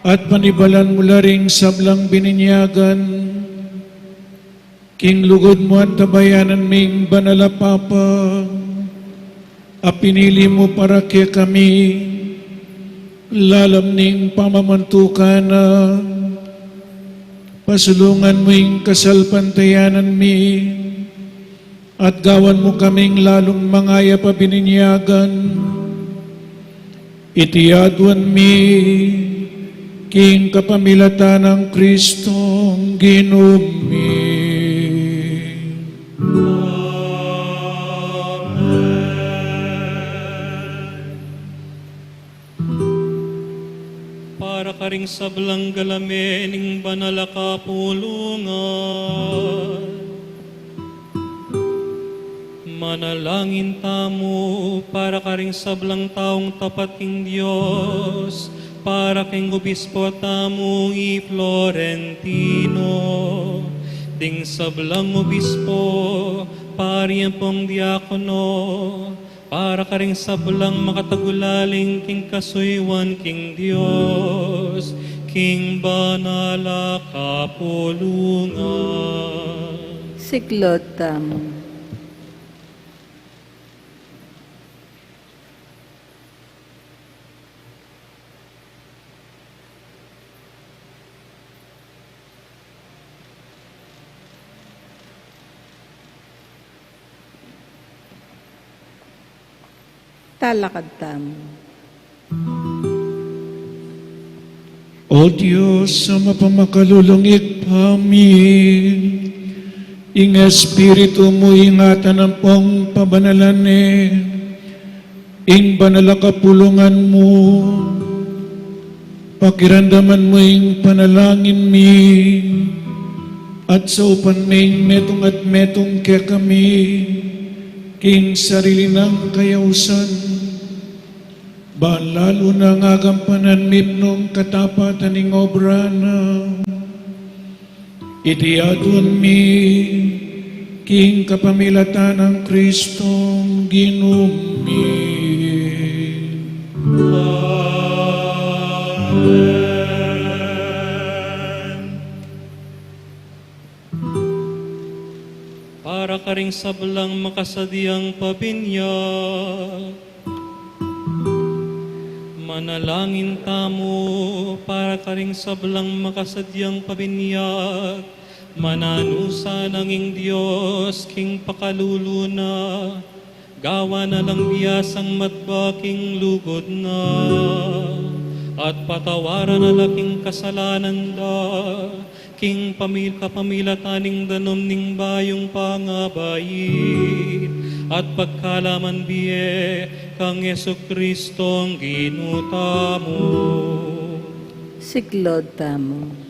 at panibalan mu la ring sablang bininyagan. King lugud mu antabayanan ming banal a Papa, a pinili mu para kekami, lalam ning pamamantukan na, pasulungan mu ing kasalpantayanan mi, at gawan mu kaming lalung mangayap a bininyagan. Iti aduan mi king kapamilatan nang Kristong Ginu mi. Amen. Para karing sablang galamen ning banal a kapulungan. Manalangin tamu para karing sablang taung tapat king Dios, para king obispo tamu i Florentino, ding sablang obispo, pari ampong diakono, para karing sablang makatagulaling king kasuyuan king Dios, king banal a kapulungan. Siklod tamu. Talakad tamu. O Dios, a mapamakalulung Ibpa mi, ing Espiritu mu ingatan ampong pabanalan ne ing banal a kapulungan mu. Pakiramdaman mu ing panalangin mi, at saupan ming metung at metung kekami king sarili nang kayausan, ban lalu nang agampanan mi nung katapatan ning obra na. Iti aduan mi king kapamilatan nang Kristong Ginu mi. Amen. Para sablang makasadyang pabinyag. Manalangin tamu para karing sablang makasadyang pabinyag. Mananu sana ing Dios king pakalulu na, gawan na lang biasang matbag king lugud na, at patawaran na la king kasalanan da, king pamil-, kapamilatan ning danum ning bayung pangabait, at pagkalaman bie kang Jesucristong Ginu tamu. Siklaud tamu.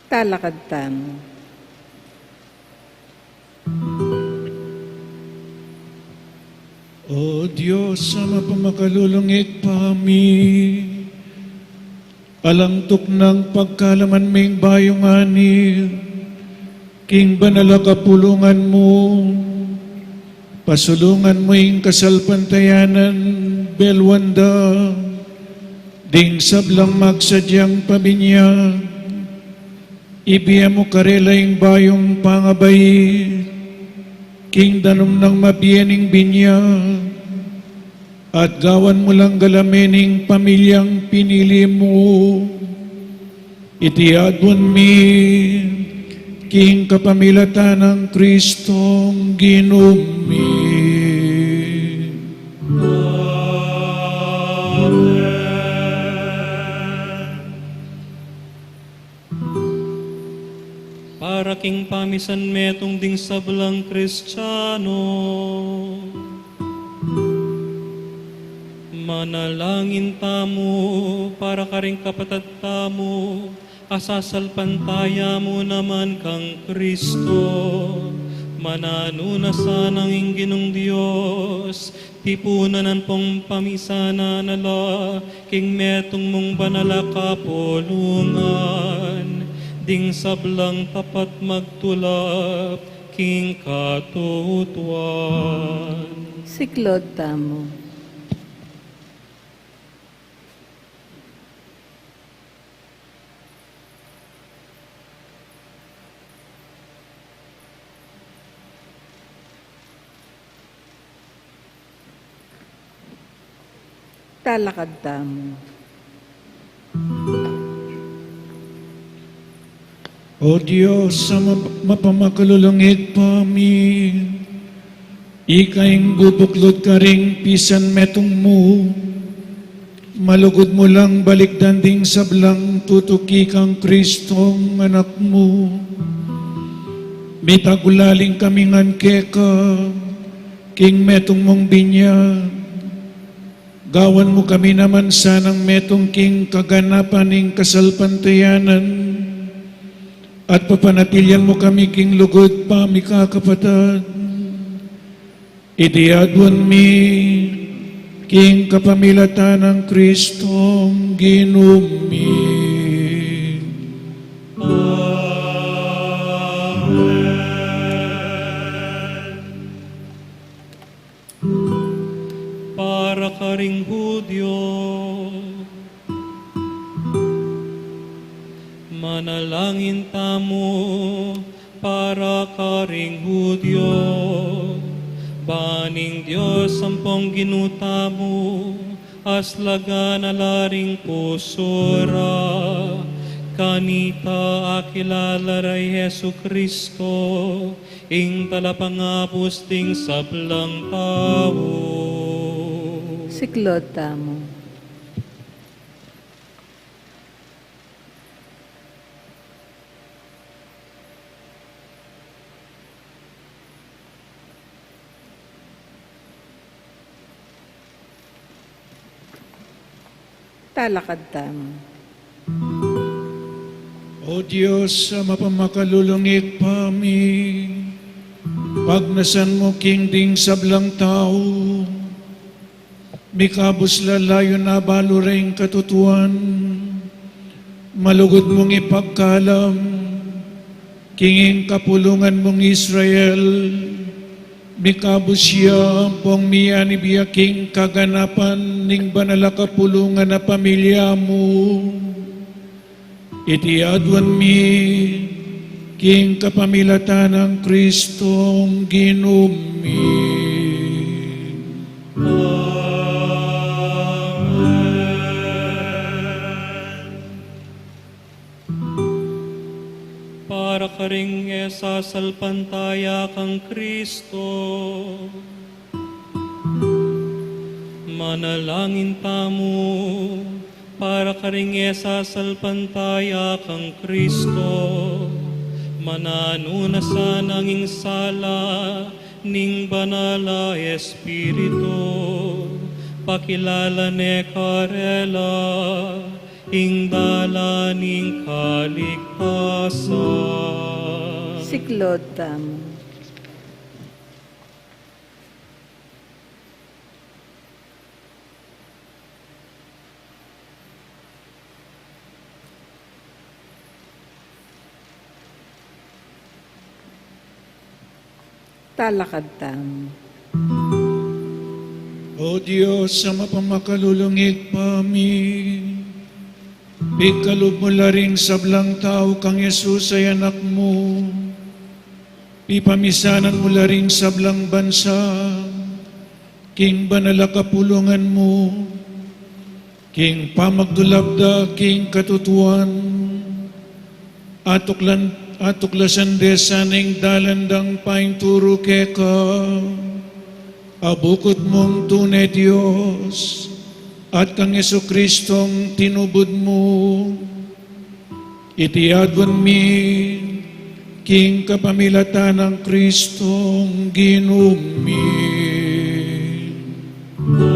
Talakad tamu. O Dios a mapamakalulung Ibpa mi, alang tuknang pagkalaman ming bayung anit king banal a kapulungan mu, pasulungan mu ing kasalpantayanan, belwan da ding sablang magsadyang pabinyag. Ibie mu karela ing bayung pangabait king danum nang mabie ning binyag, at gawan mu lang galamen ing pamilyang pinili mu. Iti aduan mi king kapamilatan nang Kristong Ginu mi. Amen. Para king pamisan metung ding sablang Kristiano, manalangin tamu para karing kapatad tamu a sasalpantaya mu naman kang Kristo. Mananu na sanang ing Ginung Dios tipunan ampong pamisanan na la king metung mung banal a kapulungan, ding sablang tapat magtulap king katutuan. Siklaud tamu. Talakad tamu. O Dios a map-, mapamakalulung Ibpa mi, ika ing bubuklud karing pisan metung mu, malugud mu lang balikdan ding sablang tutuki kang Kristong Anak mu. Mitagulaling kami ngan keka king metung mung binyag. Gawan mu kami naman sanang metung king kaganapan ning kasalpantayanan, at papanatilian mu kami king lugud pamikakapatad. Iti aduan mi king kapamilatan nang Kristong Ginu mi. Amen. Para karing Judio, manalangin tamu para karing Judio, ban ing Dios ampong Ginu tamu, aslagan na la ring pusu ra, kanita akilala ra i Jesucristo, ing talapangabus ding sablang tau. Siklaud tamu. Talakad tamu. O Dios a mapamakalulung Ibpa mi, pagnasan mu king ding sablang tau, mikabus la layun abalu ra ing katutuan, malugud mung ipagkalam King kapulungan mung Israel, mikabus ya ampong miyanib ya king kaganapan ning banal a kapulungan a pamilya mu. Iti aduan mi king kapamilatan nang Kristong Ginu mi. Amen. Para karing e sasalpantaya kang Kristo. Manalangin tamu. Para karing e sasalpantaya kang Kristo, mananu na sana ing sala ning Banal a Espiritu, pakilala ne karela ing dalan ning kaligtasan. Siklaud tamu. Talakad tamu. O Dios, Ibpa ming makalulung, Ibpa mi, pikalub mu la ring sablang tau kang Jesus a Anak mu, pipamisanan mu la ring sablang bansa king banal a kapulungan mu, king pamagdulap da king katutuan, atuklan, atuklasan de sana ing dalan dang painturu keka, a bukut mung tune Dios, at kang Jesucristong tinubud mu. Iti aduan mi king kapamilatan nang Kristong Ginu mi. Amen.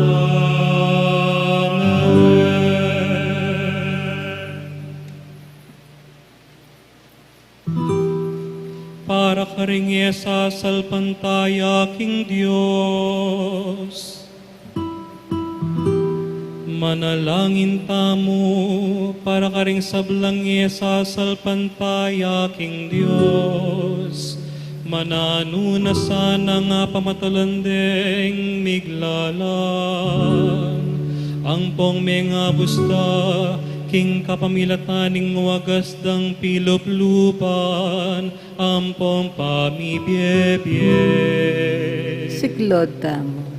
Para karing e sasalpantaya king Dios. Manalangin tamu para karing sablang e sasalpantaya king Dios. Mananu na sana ing pamatalan deng miglalang, ampong mengabus da king kapamilatan ning wagas dang piluplupan, ampong pamibiebie. Siklaud tamu.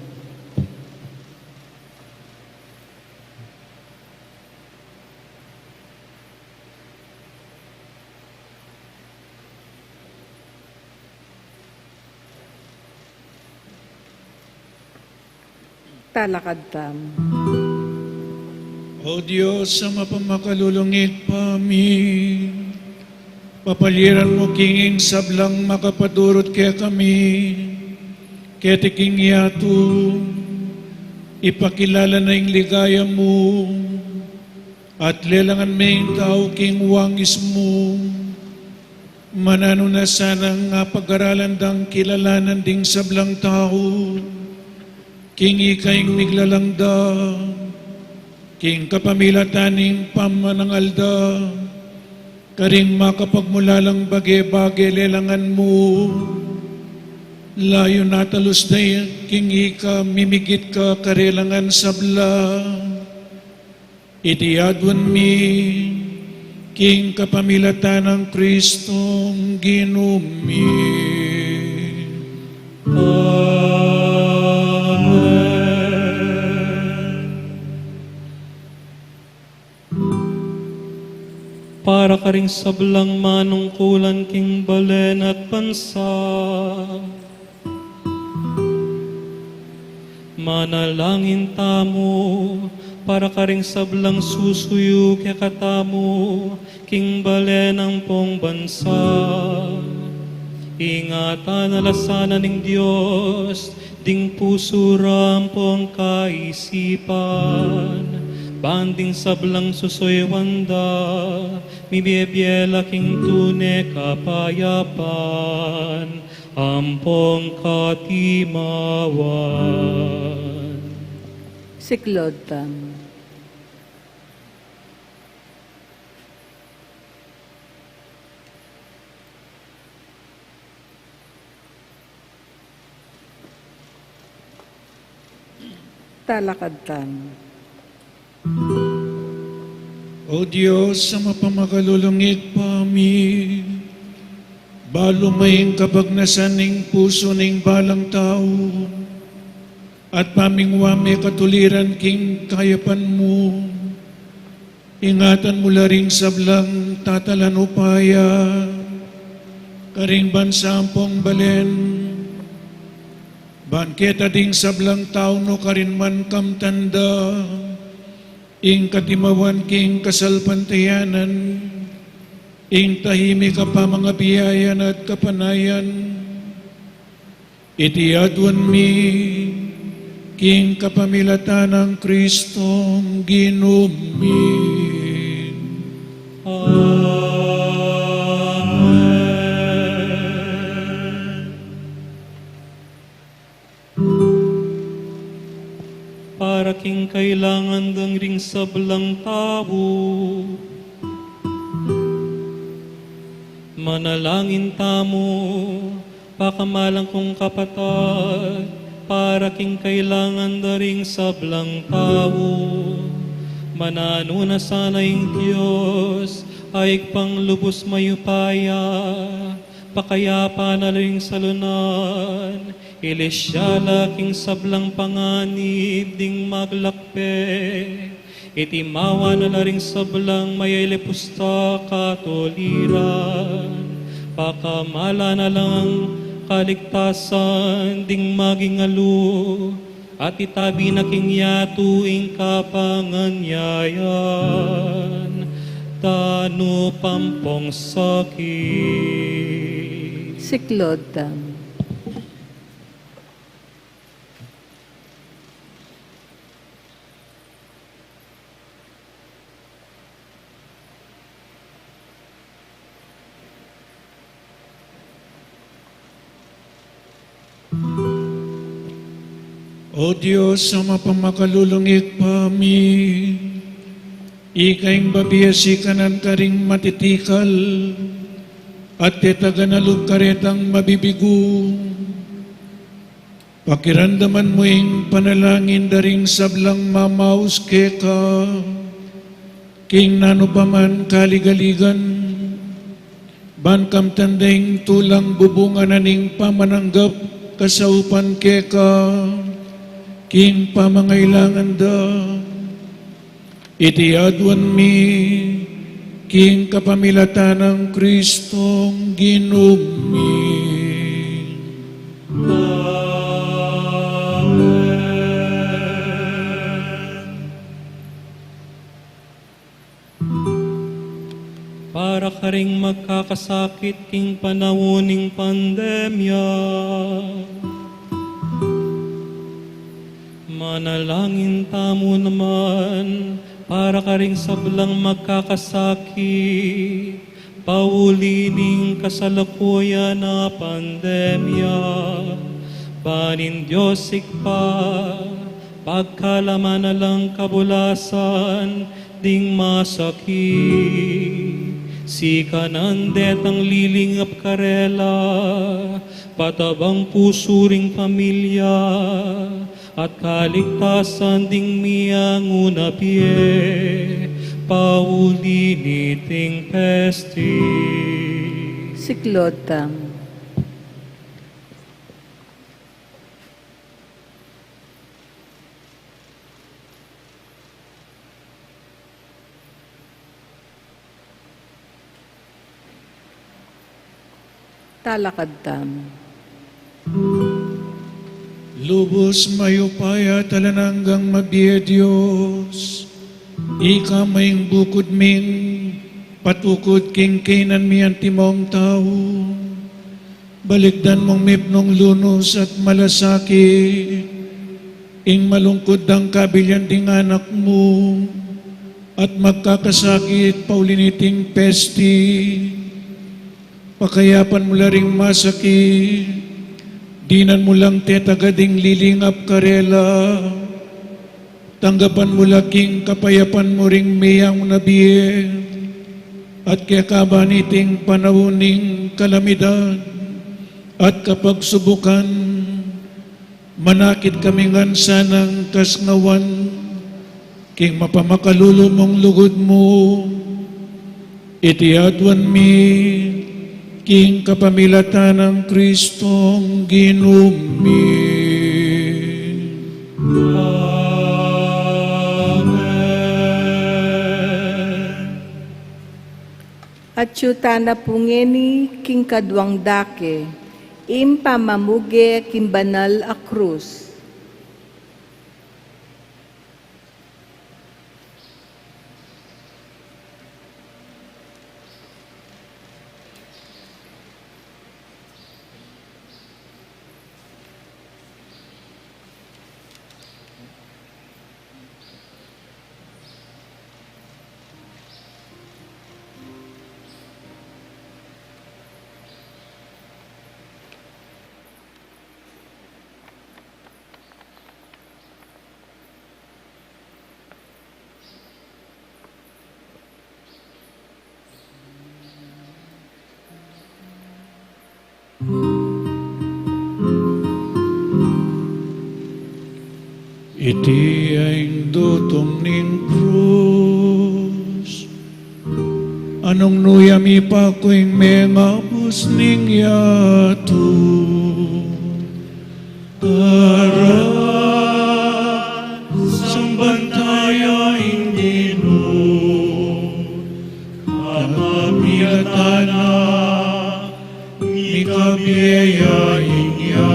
Talakad tamu. O Dios, Ibpa ming makalulung, Ibpa mi, papaliran mu king ing sablang makapadurut kekami keti king yatu, ipakilala na ing ligaya mu, at lelangan me ing tau king wangis mu. Mananu na sanang pag-aralan dang kilalanan ding sablang tau king ika ing miglalang da, king kapamilatan ning pamanangal da karing makapagmulalang bage-bage lelangan mu, layun atalus da king ika mimigit ka karelang sabla. Iti aduan mi king kapamilatan nang Kristong Ginu mi. Amen. Para karing sablang manungkulan king balen at bansa, manalangin tamu para karing sablang susuyu kekatamu king balen ampong bansa. Ingatan na la sana ning Dios ding pusu ra ampong kaisipan, ban ding sablang susuyuan da, mibiebie la king tune kapayapan ampong katimawan. Siklaud tamu. Talakad tamu. O Dios, a mapamakalulung Ibpa mi, balu mu ing kapagnasan ning pusu ning balang tau, at pamingwa me katuliran king kayapan mu, ingatan mu la ring sablang tatalan upaya karing bansa ampong balen, ban keta ding sablang tau nukarin man kamtan da ing katimawan king kasalpantayanan, ing tahimik a pamangabiayan at kapanayan. Iti aduan mi king kapamilatan nang Kristong Ginu mi. Amen. Para king kailangan da ring sablang tau. Manalangin tamu, pakamalan kung kapatad, para king kailangan da ring sablang tau. Mananu na sana ing Dios, a Ibpang lubus mayupaya, pakayapan na la ring salunan, ilisya la king sablang panganib ding maglakbe, itimawa na la ring sablang mayalipusta katuliran, pakamalan na lang kaligtasan ding magingalu, at itabi na king yatu ing kapanganyayan, danupampong sakit. Siklaud tamu. O Dios, a mapamakalulung Ibpa mi, ika ing babie sikanan karing matitikal, at tetagan a lub karetang mabibigu. Pakiramdaman mu ing panalangin da ring sablang mamaus keka king nanu pa man kaligaligan, ban kamtan da ing tulang bubungan na ning pamananggap kasaupan keka king pamangailangan da. Iti aduan mi king kapamilatan nang Kristong Ginu mi. Amen. Para karing magkakasakit king panaun ning pandemya. Manalangin tamu naman para karing sablang magkakasakit, pauli ning kasalukuyan a pandemya, ban ing Dios Ibpa, pagkalaman na lang kabulasan ding masakit, sikanan detang lilingap karela, patabang pusu ring pamilya, at kaligtasan ding miangu na bie, pauli niting pesti. Siklaud tamu. Talakad tamu. Lubus mayupaya at alang anggang mabie Dios, ika mu ing bukud ming patukud king kainan mi antimong tau. Balikdan mung mipnung lunus at malasakit ing malungkud dang kabilyan ding anak mu, at magkakasakit pauli niting pesti. Pakayapan mu la ring masakit, dinan mu lang tetagad ing lilingap karela, tanggapan mu la king kapayapan mu ring miangu na bie, at kekaba niting panaun ning kalamidad at kapagsubukan, Manakit kami ngan sanang kasnawan king mapamakalulu mung lugud mu, iti aduan mi king kapamilatan nang Kristong Ginu mi. Amen. Atyu tana pu ngeni king kaduang dake, ing pamamuge king banal a krus. Iti ing dutung ning krus, a nung nu ya mipaku ing mengabus ning yatu. Ara, samban ta ya ing Ginu, kapamilatan na mikabie ya ing yatu.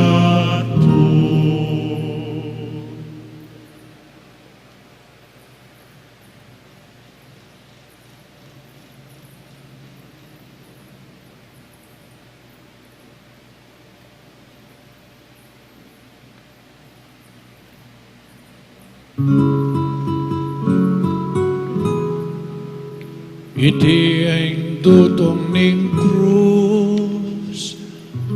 Iti ing dutung ning krus,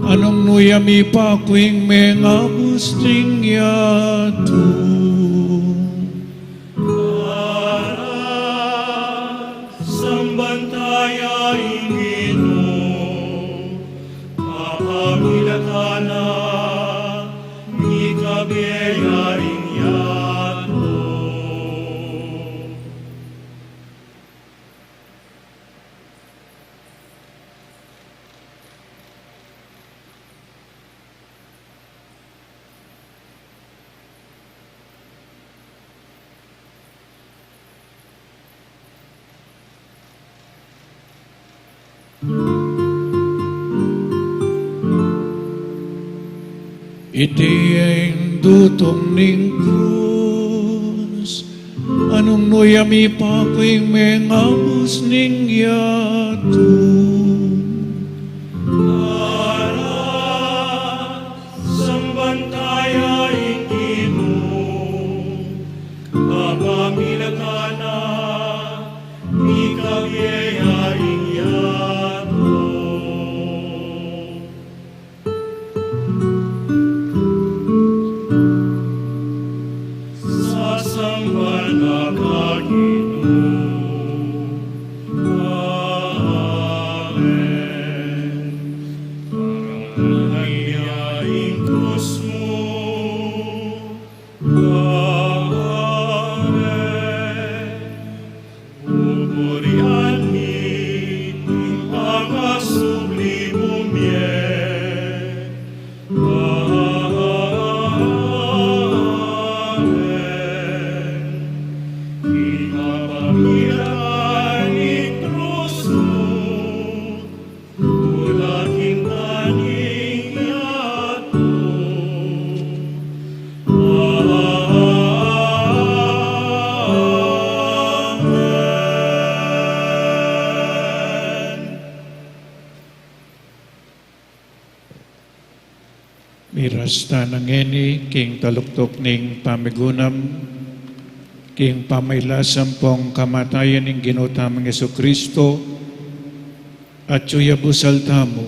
a nung nu ya mipaku ing mengabus ning yatu. Ara, samban ta ya ing Ginu, kapamilatan na mikabie ya ing yatu. Iti ing dutung ning krus, a nung nu ya mipaku ing mengabus ning yatu. Ara, samban ta ya ing Ginu, kapamilatan na mikabie ya ing yatu. Sasamban na ka, Ginu. Amen. Parangalan mi ing krus mu. Amen. Pupurian mi ing pangasubli mu mie. Amen. King kapamilatan ning krus mu, ulat ing tana ning yatu. Amen. Miras tana ngeni king taluktuk ning pamigunam, king pamailasan pung kamatayan ning Ginu tamung Jesucristo, atyu ya busal tamu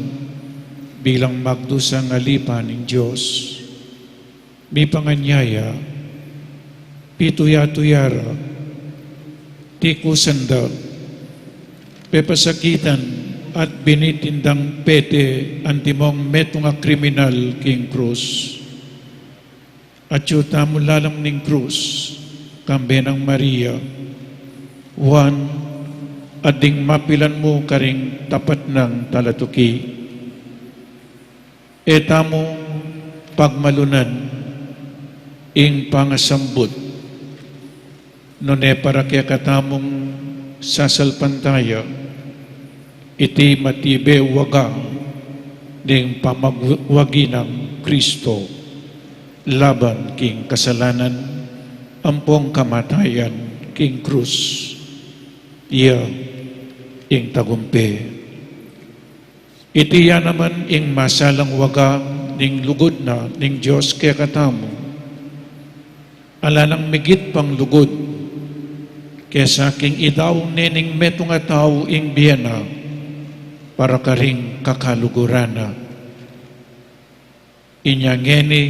bilang magdusang alipa ning Dios. Mipanganyaya, pituya-tuya ra, tikusan da, pepasakitan at binitin dang pete antimong metung a kriminal king krus. Atyu tamu lalam ning krus, kambe nang Maria, Juan, at ding mapilan mu karing tapat nang talatuki. E tamu pagmalunan ing pangasambut, nune para kekatamung sasalpantaya, iti matibe waga ning pamagwagi nang Kristo laban king kasalanan ampong kamatayan king krus. Iya ing tagumpe. Iti ya naman ing masalang waga ning lugud na ning Dios kekatamu. Ala nang migit pang lugud kesa king idaunan ne ning metung a tau ing bie na para karing kakaluguran na. Inya ngeni,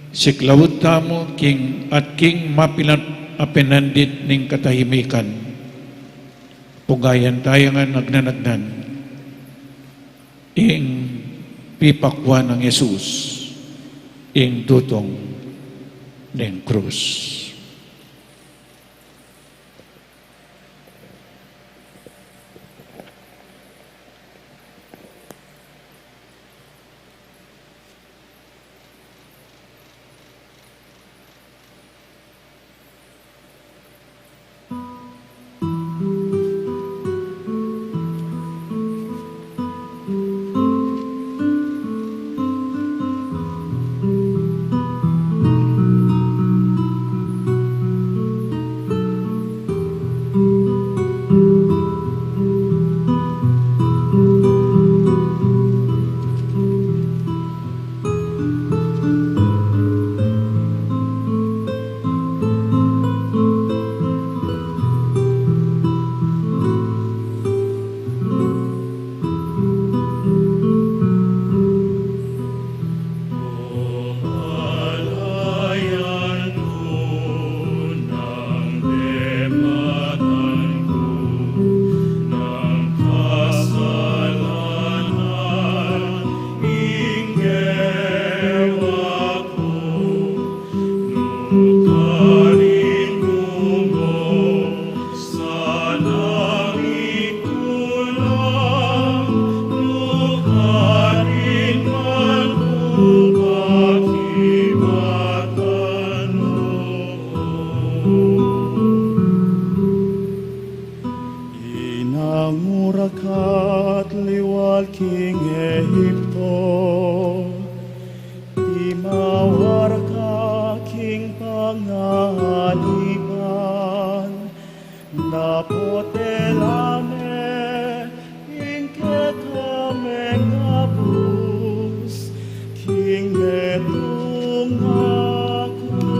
siklaud tamu king at king mapilan a penandit ning katahimikan. Pugayan taya ngan agnan-agnan ing pipakwan nang Jesus ing tutung ning krus. Inangura ka't liwal king Ehipto, imawar ka king panganipan, dapot e la me ing kekame abus king metung a krus.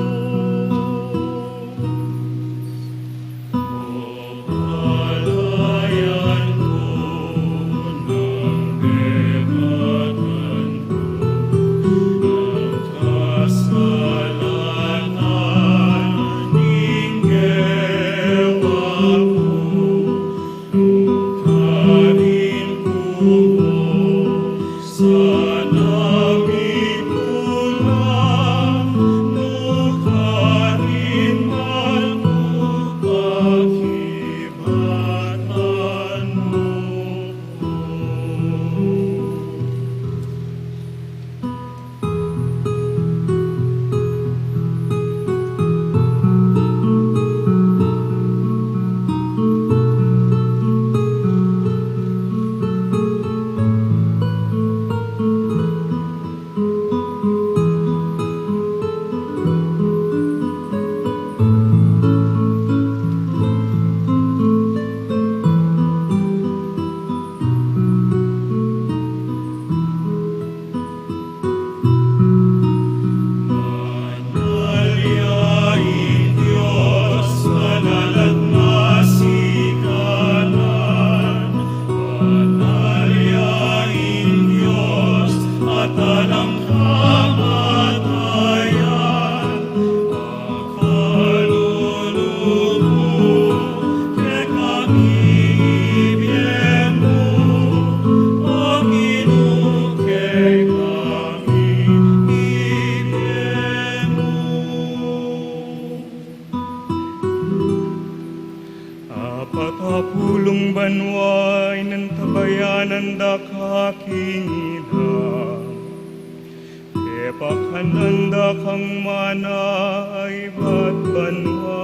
Nanda ka king ina, pepakanan da kang mana ibat banua.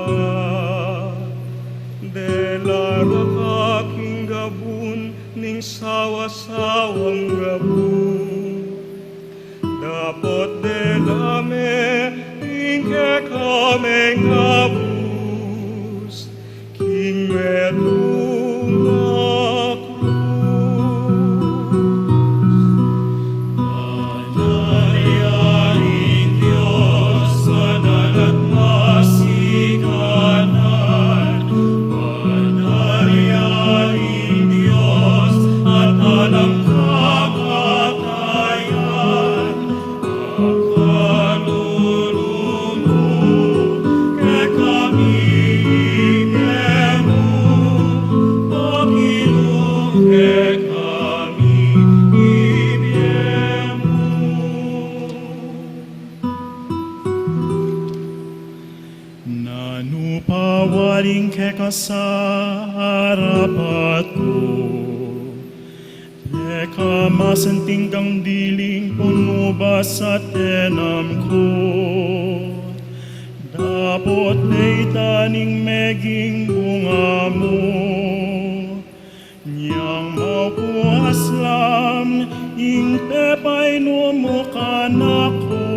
Delara ka king gabun ning sawa-sawang gabun. Dapot dela me ing kekaming abus king metung a krus. Banal ya ing Dios, banal at masikanan, banal ya ing Dios at alang kamatayan. Kalulu mu, kekami ibie mu, o Ginu, kekami ibie mu. Nanu pa waling keka sa arapat ku? Pekamasanting kang diling panubas a tenam ku. Dapot deta ning meging bunga mu. Nyang maupuas lang ing pepainu mu kanaku.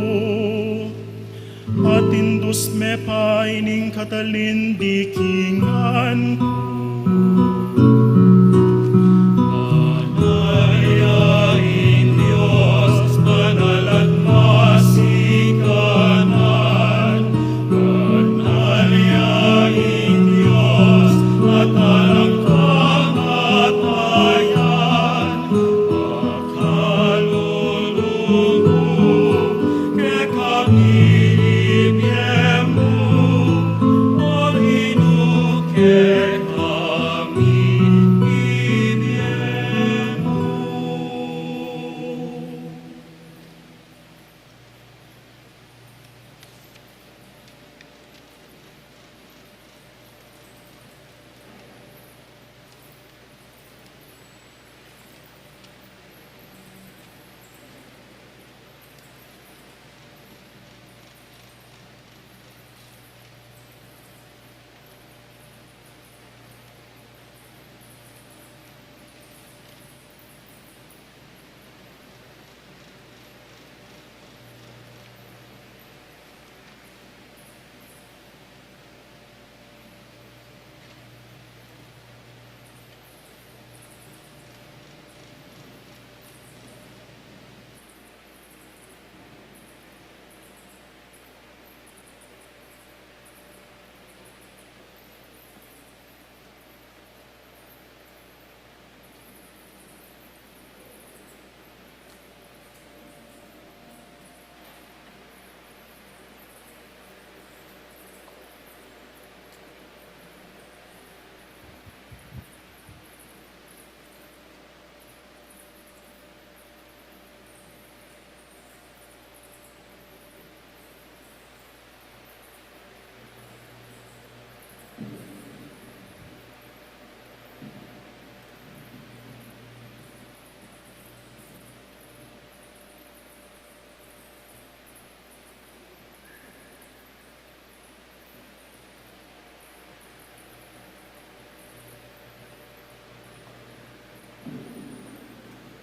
At indus me pa ining katalindikingan ku. Banal ya ing Dios, banal at masikanan. Banal ya ing Dios, at alang kamatayan. Kalulu mu, kekami ibie mu, o Ginu, kekami ibie mu.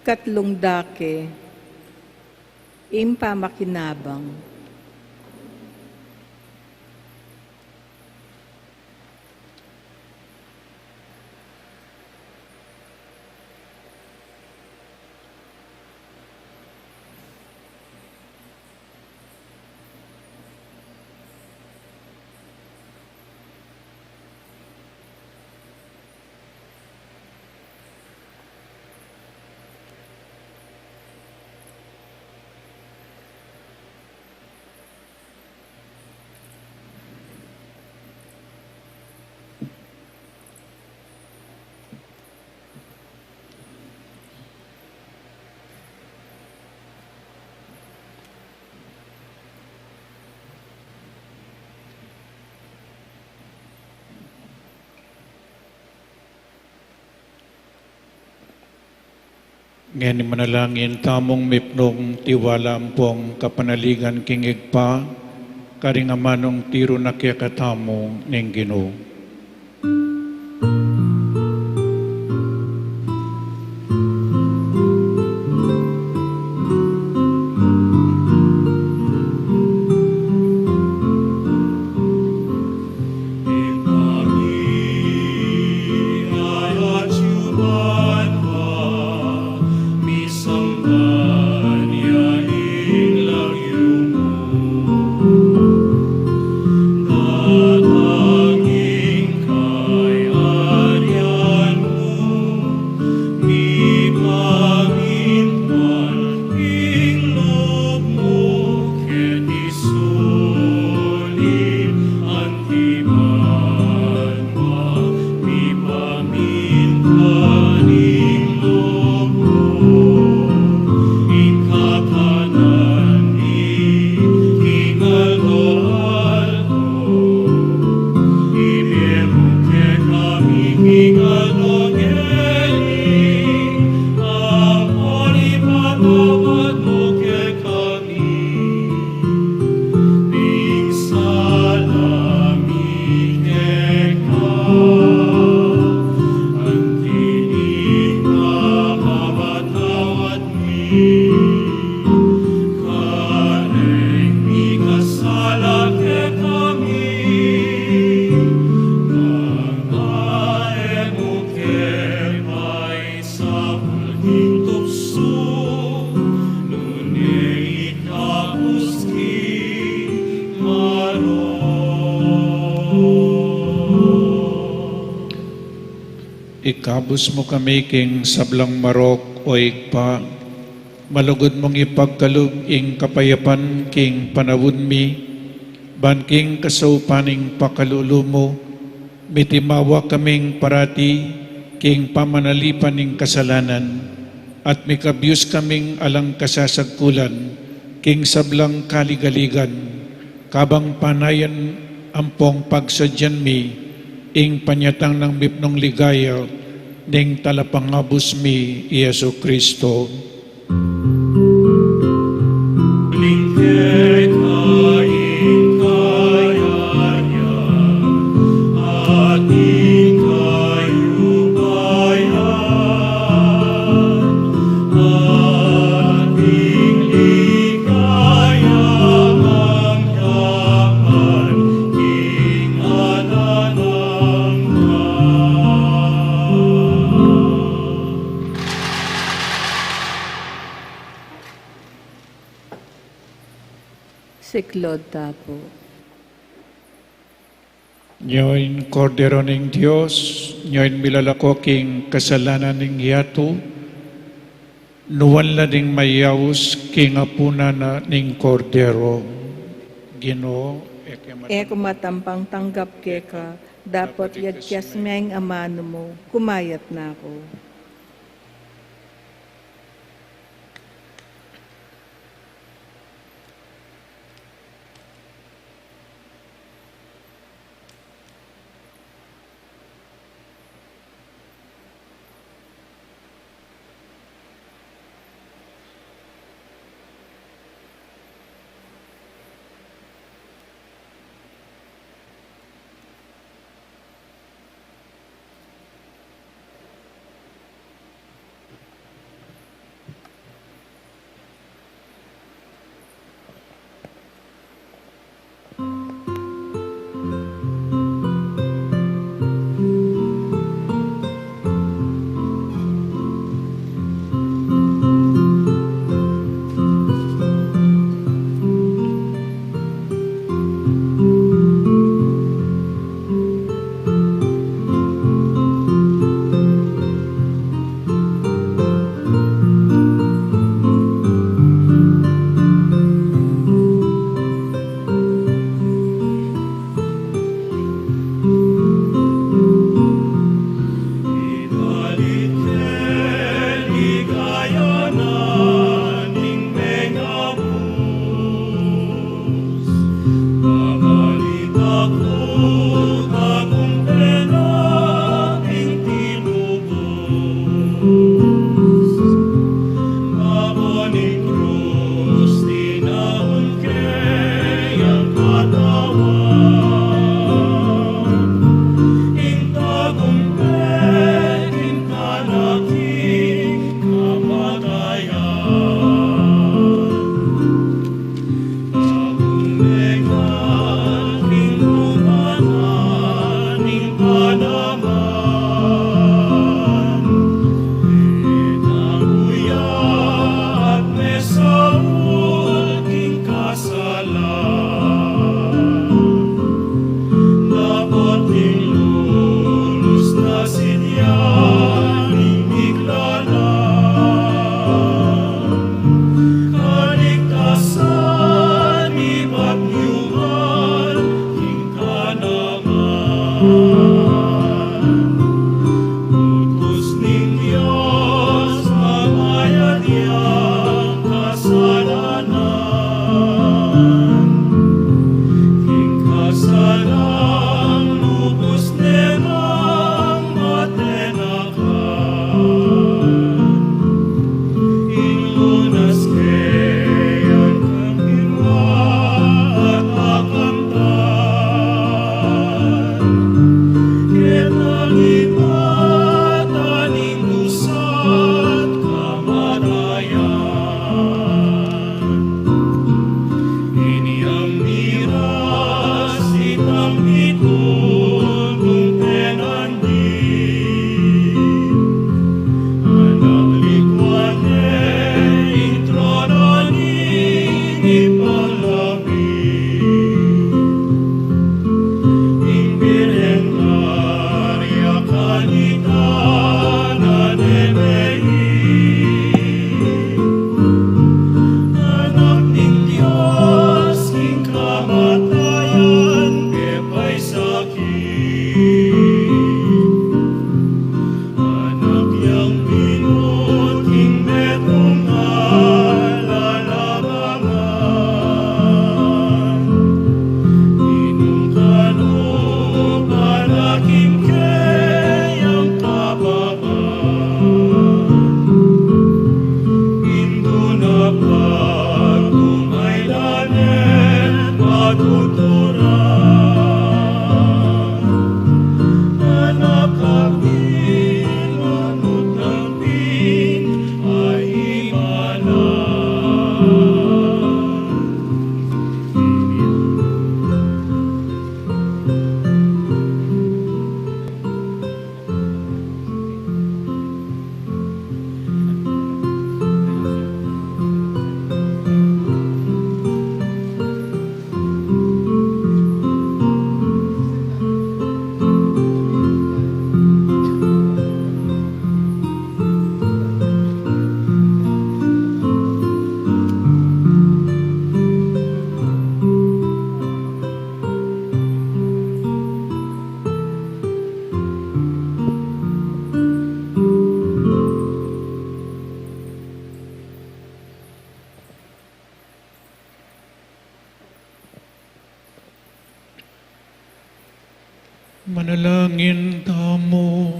Katlung dake, ing pamakinabang. Ngeni manalangin tamung mipnung tiwala ampong kapanaligan king Ibpa, karing amanung tiru na kekatamu ning Ginu. Ikabus mu kami king sablang marok, o Ibpa, malugud mung ipagkalub ing kapayapan king panaun mi, ban king kasaupan ning pakalulu mu, mitimawa kaming parati king pamanalipan ning kasalanan, at mikabus kaming alang kasasagkulan king sablang kaligaligan, kabang panayan ampong pagsadyan mi ing panyatang nang mipnung ligaya ning Talapangabus mi, i Jesu Kristo. Siklaud ta pu. Nya ing Kordero ning Dios, nya ing milalako king kasalanan ning yatu, nuan la ding mayaus king apunan na ning Kordero. Ginu, e ku matampang tanggap keka, dapot yadkias me ing amanu mu, kumayap na ku. Utus ning Dios, mamayad yang kasalanan. King kasalang lubus ne nang matenakan. Ing lunas ke yang kang ginawa at akamtan. Ketang ibatan ning dusa't kamatayan. Ini ang miras, itang mitundung penandi. Anak likwan ne ing trono ning Ibpa. Ing Birhen Maria kanita na nene i Anak ning Dios, king kamatayan mepaisakin. Anak yang binut king metung a lalabangan. Inung kanu panakim keyang kababan. Indu na patumaylan e patuturan. Anak a binanut nang pin a imanan. Manalangin tamu.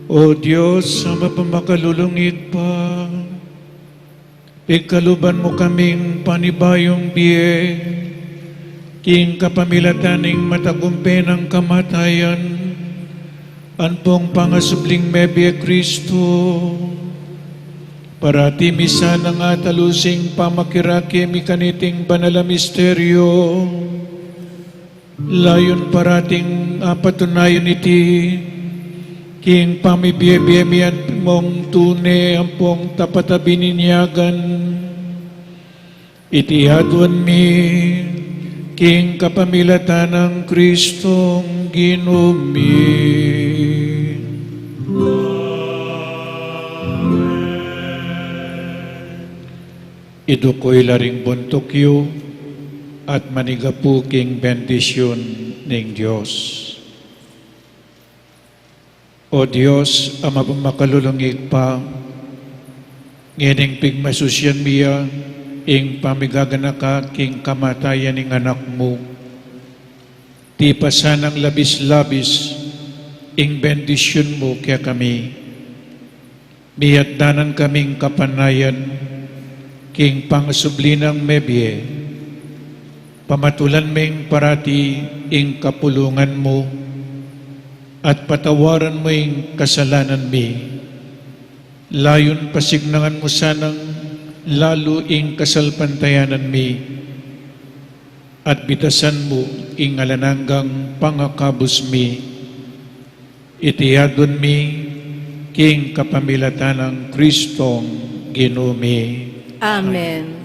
O Dios, Ama pamakalulung Ibpa, pigkaluban mu kaming panibayung bie, king kapamilatan ning matagumpe nang kamatayan, ampong pangasubling mebie Kristo. Parati mi sanang atalu sing pamakirake mi kaniting banal a misteryo. Layun parating apatunayan iti, king pamibie-bie mi ampong tune, ampong tapat a bininyagan. Iti aduan mi, king kapamilatan nang Kristong Ginu mi. Iduk yu la ring buntuk yu, at manigapu king bendisyun ning Dios. O Dios, Ama pamakalulung Ibpa, ngening pigmasusyan mi ya ing pamigaganaka king kamatayan ning Anak mu, tipasan nang labis-labis ing bendisyun mu kekami. Miyatdanan kaming kapanayan king pangasubli nang mebie, pamatulan ming parati ing kapulungan mu, at patawaran mu ing kasalanan mi. Layun pasignangan mu sanang lalu ing kasalpantayanan mi, at bitasan mu ing alang anggang pangakabus mi. Iti aduan mi king kapamilatan nang Kristong Ginu mi. Amen.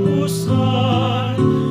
pusan.